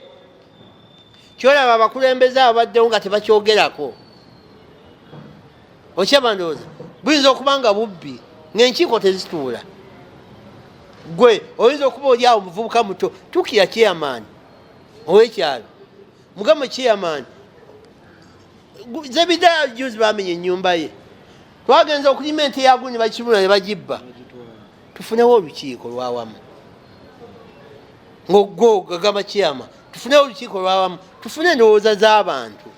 kyolaba abakulembeze abaddewo nga tebakyogerako. Okyaba ndowooza buyinza okuba nga bubbi ng'enkiiko tezituula. Gwe oyinza okuba oli awo muvubuka muto, tuukira chairman ow'ekyalo, mugamba chairman Zebidaya juzi bamenya ennyumba ye, twagenza okulima ente yagu ne bakibula ne bagibba, tufunewo olukiiko lwawamu. Ng'ogwo gagamba chairman tufunewo olukiiko lwawamu, tufune endowooza z'abantu.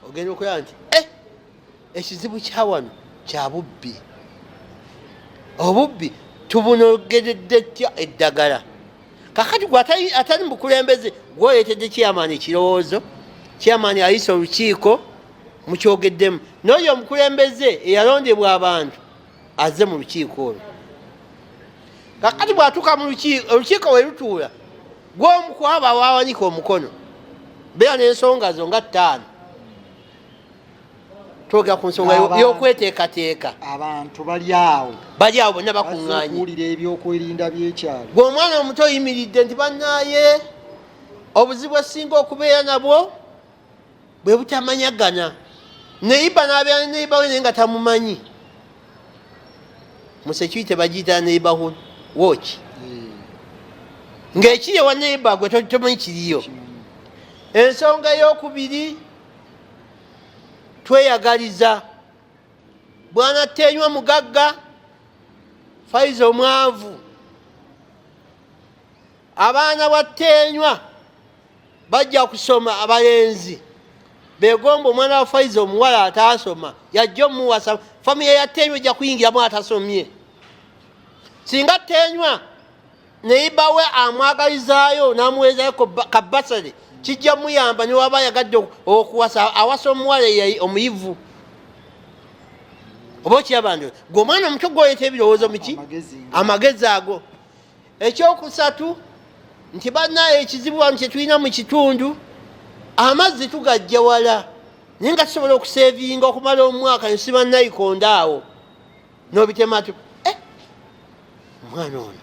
Ogenda okulaba nti ekizibu kya wano kya bubbi, obubbi tubunogeredde tya eddagala? Kakati gwe atali mu bukulembeze, gwoleetedde chairman ekirowoozo, chairman ayise olukiiko, mukyogeddemu, n'oyo omukulembeze eyalondebwa abantu azze mu lukiiko olwo. Kakati bw'atuuka mu lukiiko, olukiiko we lutuula, gw'omu ku abo awawanika omukono, beera n'ensonga zo nga 5, twogera ku nsonga y'okweteekateeka. Abantu bali awo. Bali awo bonna bakuŋŋaanye. Okuwulira ebyokwerinda by'ekyalo. Gwe omwana omuto oyimiridde nti bannaaye obuzibu esinga okubeera nabwo bwe butamanyagana, neighbor n'abeera ne neighbor we naye nga tamumanyi. Mu security bagiyita neighborhood watch, ng'ekiri ewa neighbor gwe tomanyi kiriyo. Ensonga eyokubiri, tweyagaliza bwana Tenywa mugagga, Faiza omwavu. Abaana bwa Tenywa bajja kusoma, abalenzi begomba omwana wa Faiza omuwala atasoma, yajja omuwasa. Famire ya Tenywa ejja kuyingiramu atasomye. Singa Tenywa neighbor we amwagalizaayo n'amuweezayo ka bursary, kijja muyamba niwaba ayagadde okuwasa, awasa omuwala omuyivu. Oba okiraba nti gwe omwana omuto gwoleeta ebirowoozo muki amagezi ago. Ekyokusatu nti bannaye ekizibu wano kyetulina mu kitundu, amazzi tugajja wala, naye nga tusobola okusevinga okumala omwaka nsiba nayikonda awo n'obitema tu. Omwana ono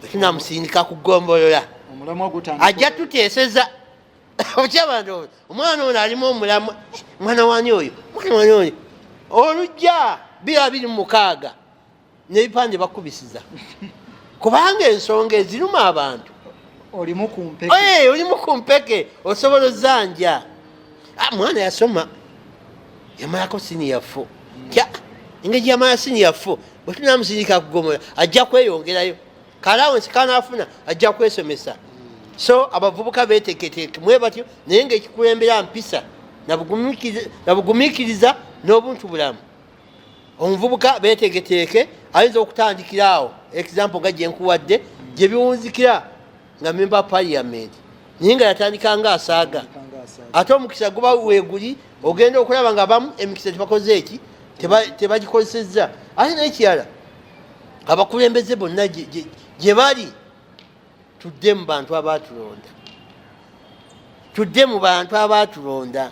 bwetunamusindika ku ggombolola Omulamwa gutandika ajja tuteeseza. Okyaba nti omwana ono alimu omulamwa. Mwana wani oyo? Mwana wani oyo? Olujja 2026 n'ebipande bakubisiza, kubanga ensonga eziruma abantu Olimu ku mpeke. Olimu ku mpeke, osobola ozanja. Ah, mwana yasoma yamalako senior four, tya engeri yamala senior four, bwe tunamusindika kugomola ajja kweyongerayo, ka allowance kanafuna ajja kwesomesa. So abavubuka beteeketeeke mwe batyo, naye ngaekikulembera mpisa nabugumiikiriza n'obuntu bulamu. Omuvubuka beteeketeeke ayinza okutandikira awo, example nga gyenkuwadde gye biwunzikira nga member parliament, naye nga yatandika nga asaaga, ate omukisa guba weeguli, ogenda okulaba nga bamu emikisa tebakoze eki, tebagikozesezza. Ate nekirala, abakulembeze bonna gye bali, tudde mu bantu abatulonda, tudde mu bantu abatulonda,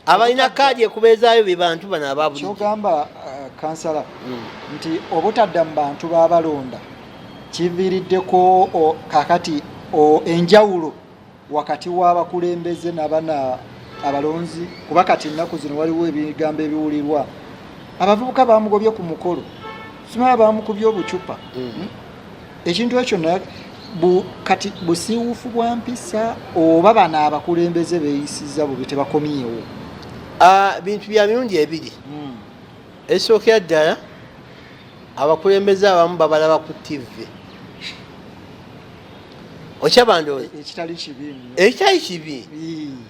abalina kaadi ekubeezaayo be bantu bano ababulijjo. Kyogamba kansala nti obutadda mu bantu babalonda kiviiriddeko kakati enjawulo wakati w'abakulembeze n'abana abalonzi, kuba kati ennaku zino waliwo ebigambo ebiwulirwa, abavubuka bamugobye ku mukolo, simala bamukubye obucupa. Ekintu ekyo kati busiiwuufu bwa mpisa oba bano abakulembeze beeyisiza bubi tebakomyewo? Bintu bya mirundi ebiri. Ekisookera ddala, abakulembeze abamu babalaba ku TV, okyaba ndowooza ekitali kibi nnyo. Ekitali kibi,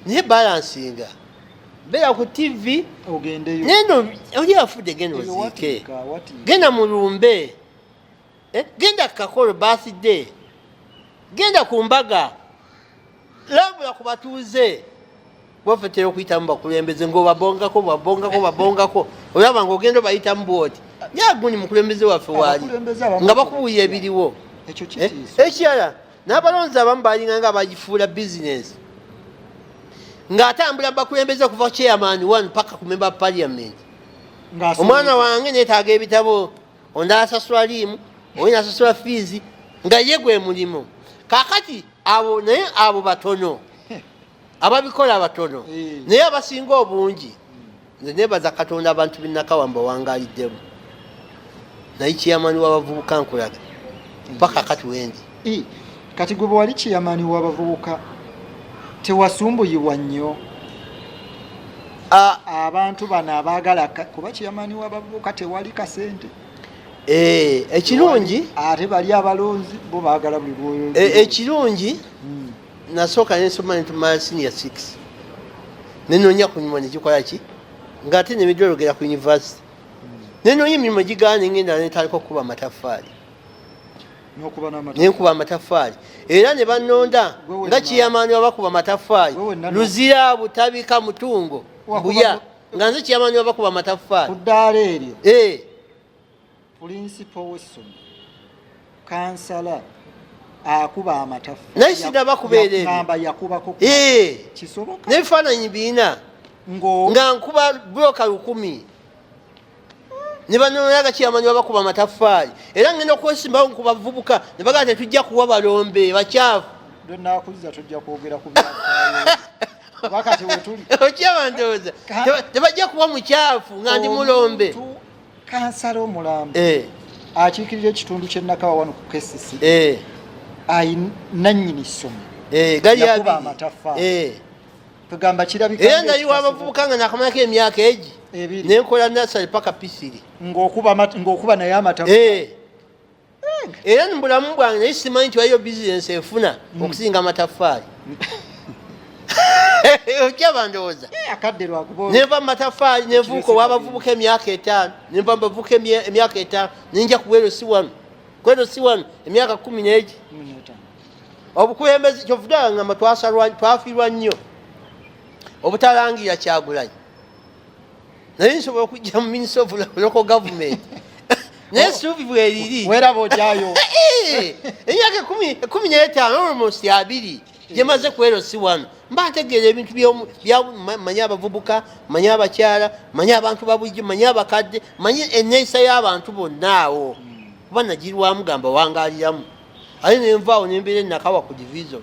naye balansinga, beera ku TV ogendeyo. Neno oli afudde, genda Eyo oziike. Watiika, watiika. Genda mulumbe. Genda kakolo birthday, genda ku mbaga, lambula ku batuuze. Bafetera okuyitamu bakulembeze ngaobabongako, babongako, babongako, olaba ngaogenda obayitamu bwoti yagundi mukulembeze waffe waali Abakulembeze abamu nga bakubuulira ebiriwo. Ekyo kitiisa. Ekirala, n'abalonzi abamu balinga nga bagifuula bizinesi, ng'atambula bakulembeze kuva chairman one paka ku member parliament. Ng'asoma. Omwana wange neetaaga ebitabo, onda asasula liimu, oyo nasasula fiizi, nga ye gwe mulimu. Kakati abo, naye abo batono ababikola, batono. Naye abasinga obungi, nze nebaza Katonda, abantu benakawamba wangaliddemu, naye chairman w'abavubuka nkulaga paka kati wendi. Kati gwe bwe wali chairman w'abavubuka tewasumbuyibwa nnyo abantu bano abaagala kuba chairman w'abavubuka tewali kasente? Ekirungi ate bali abalonzi bo baagala buli lwoyo. Ekirungi, nasooka nensoma nentumala senior 6, nenoonya ku mirimu negikola ki, ngaate nemidologera ku university, nenoonya emirimu egigaana, nengenda netandika okukuba amataffaali. N'okuba n'amata. Nenkuba amataffaali era ne banonda Gwe wenna. nga chairman wabakuba amataffaali. Gwe wenna Luzira, Butabika, Mutungo, Wakuba Mbuya, nga nze chairman wabakuba amataffaali. Ku ddaala eryo? Eh. Principal w'essomero, kansala akuba amataffaali. Naye sinaba kubeera ebyo. Ngamba yakubako kisoboka? N'ebifaananyi biina. Ngo Nga nkuba buloka 1000 ne banonaga chairman wabakuba amataffaali, era ngenda okwesimbawo nkubavubuka ne bagamba tetujja kuwa balombe bakyafu. Lwe naakuzza tujja kwogera ku byafaayo, kuba kati wetuli. Okyaba ndowooza tebajja kuwa mukyafu nga ndi mulombe. Omuntu kansala omulamba akiikirira ekitundu ky'e Nakawa wano ku KCC, nannyini ssomero gali yakuba abiri. amataffaali. Tugamba kirabika Era nali wabavubuka nga nakamalako emyaka egi ebiri. Nenkola nursery paka P3. Ng'okuba naye amataffaali. Era mu bulamu bwange naye simanyi nti waliyo bizinesi efuna okusinga amataffaali. Okyaba ndowooza. Akadde lwakuba Nenva mu mataffaali nenvuuka Ekirese. owabavubuka emyaka 5, nenva mu bavubuka emyaka 5, nenja ku LC 1, ku LC 1 emyaka 10 n'egi. 15. Obukulembeze kyovudde ngamba twafiirwa nnyo obutalangira Kyagulanyi, naye nsobola okujja mu minister of local government, naye essuubi bweriri. Weeraba ojaayo. Emyaka 15, almost 20 gyemaze ku LC 1, mba ntegeera ebintu manyi abavubuka, manyi abakyala, manyi abantu babulijjo, manyi abakadde, manyi enneeyisa y'abantu bonna awo, kuba nagirwamu gamba wangaliramu. Ate nenvaawo nembeera enakawa ku division,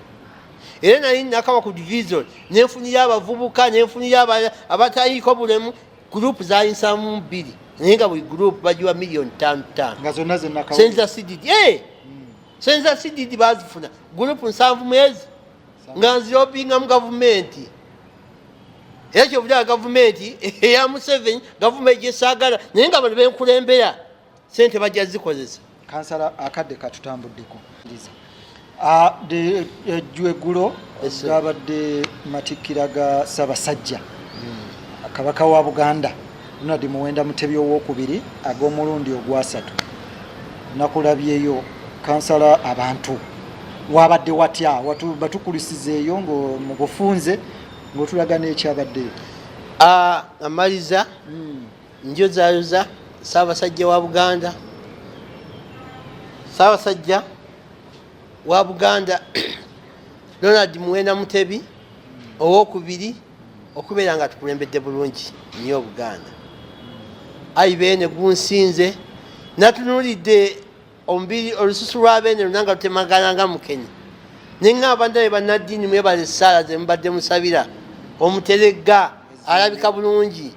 era nali nakawa ku division nenfunira abavubuka, nenfunira abataliko bulemu. Group zaali 72, naye nga buli group bagiwa miliyoni 5 5. Nga zonna zenakawa? Sente za CDD, sente za CDD bazifuna group 70 mwezi, nga nzirobingamu gavumenti. Era kyovudala gavumenti eya Museveni, gavumenti gyesaagala, naye nga bano benkulembera sente bajja zikozesa. Kansala, akadde katutambuddeko. Ah, ejjo eggulo gabadde matikkira ga Ssaabasajja Kabaka wa Buganda Ronald Muwenda Mutebi owokubiri ag'omulundi ogwasatu. Nakulabyeyo kansala, abantu wabadde watya? Batukulisizeeyo mu bufunze ng'otulaga n'ekyabaddeyo. Ah, amaliza njozayoza Ssaabasajja wa Buganda, Ssaabasajja wa Buganda Ronald Muwenda Mutebi owokubiri okubeera nga tukulembedde bulungi nnyo Obuganda. Ayi Beene gunsinze, natunulidde omubiri, olususu lwa Beene luna nga lutemagana nga mukenye, neŋŋamba bandabe bannaddiini mwebale essaala ze mubadde musabira omuteregga alabika bulungi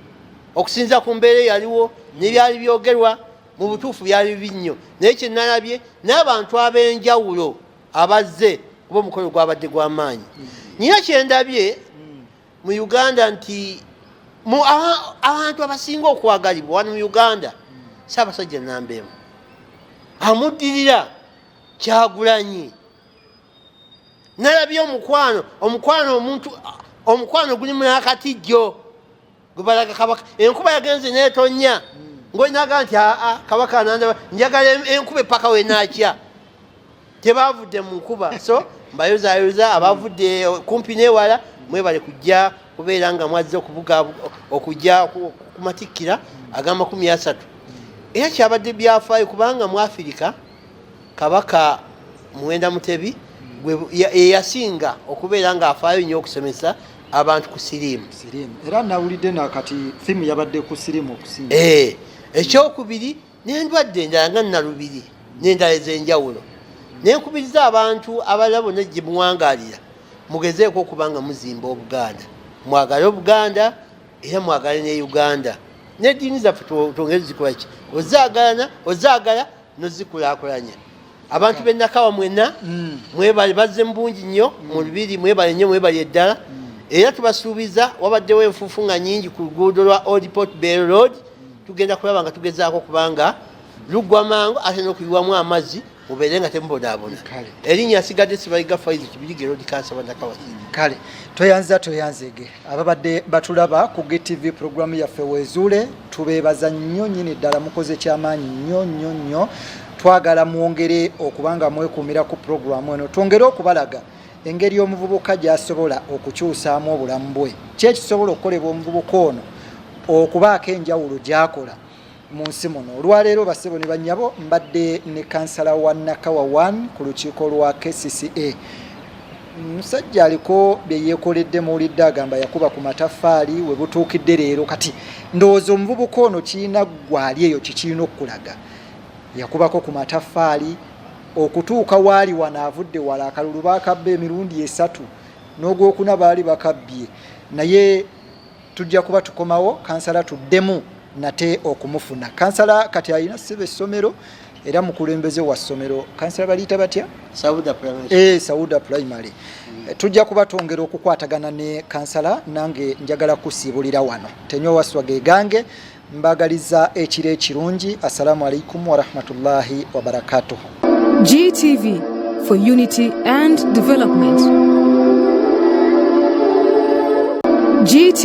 okusinza ku mbeera eyaliwo n'ebyali byogerwa. Mu butuufu byali bibi nnyo, naye kye nalabye n'abantu ab'enjawulo abazze, kuba omukolo gwabadde gwa maanyi. Nina kyendabye mu Uganda nti abantu abasinga okwagalibwa wano mu Uganda Ssaabasajja namba emu, amuddirira Kyagulanyi. Nalabye omukwano, omukwano omuntu, omukwano gulimu n'akatijjo gwebalaga Kabaka. Enkuba yagenze netonya ngolinaga nti aa Kabaka anandaba, njagala enkuba epaka wenakya. Tebavudde mu nkuba, so mbayozayoza abavudde kumpi newala, mwebale kujja kubeera nga mwazze okubuga okujja ku matikkira ag'amakumi asatu. Era kyabadde byafaayo kubanga mu Afirika Kabaka Muwenda Mutebi yeyasinga okubeera ng'afaayo nnyo okusomesa abantu ku siriimu. Era nawulidde nakati thimu yabadde ku siriimu okusinga. Ekyokubiri n'endwadde endala nga nalubiri n'endala ez'enjawulo. Nenkubiriza abantu abalala bonna gye muwangaalira, mugezeeko okuba nga muzimba Obuganda, mwagale Obuganda era mwagale ne Uganda n'eddiini zaffe, twongere zikola ki, ozaagalana, ozaagala nozikulaakulanya. Abantu b'e Nakawa mwena mwebale, bazze mu bungi nnyo mu lubiri, mwebale nnyo, mwebale eddala. Era tubasuubiza, wabaddewo enfuufu nga nyingi ku luguudo lwa Old Port Bell Road, tugenda kulaba nga tugezaako kubanga luggwa mangu ate n'okuyiwamu amazzi, mubeere nga temubonaabona. Erinnya asigadde Sibayiga Faizi Kibirige, Road Council wa Nakawa. Kale toyanza, toyanzege ababadde batulaba ku GTV, programu yaffe Wezuule. Tubeebaza nnyo nnyini ddala, mukoze kyamaanyi nnyo nnyo nnyo. Twagala mwongere okuba nga mwekuumira ku puroguramu eno, twongere okubalaga engeri omuvubuka gy'asobola okukyusaamu obulamu bwe, ki ekisobola okukolebwa omuvubuka ono okubaako enjawulo gy'akola mu nsi muno. Olwaleero basebo ne bannyabo, mbadde ne kansala wa Nakawa 1 ku lukiiko lwa KCCA, musajja aliko bye yeekoledde. Muwulidde agamba yakuba ku mataffaali we butuukidde leero. Kati ndowooza omuvubuka ono kirina gwali eyo kikirina okukulaga, yakubako ku mataffaali okutuuka waali wano, avudde wala. Akalulu baakabba emirundi esatu, n'ogwokuna baali bakabbye, naye tujja kuba tukomawo kansala tuddemu nate okumufuna. Kansala kati alina ssebo essomero era mukulembeze wa ssomero. Kansala baliyita batya? Sauda Primary. Sauda Primary. Tujja kuba twongera okukwatagana ne kansala. Nange njagala kusiibulira wano, tenywa waswa gegange, mbagaliza ekiro ekirungi. Assalamu alaikum warahmatullahi wabarakatuhu. GTV for unity and development. GTV.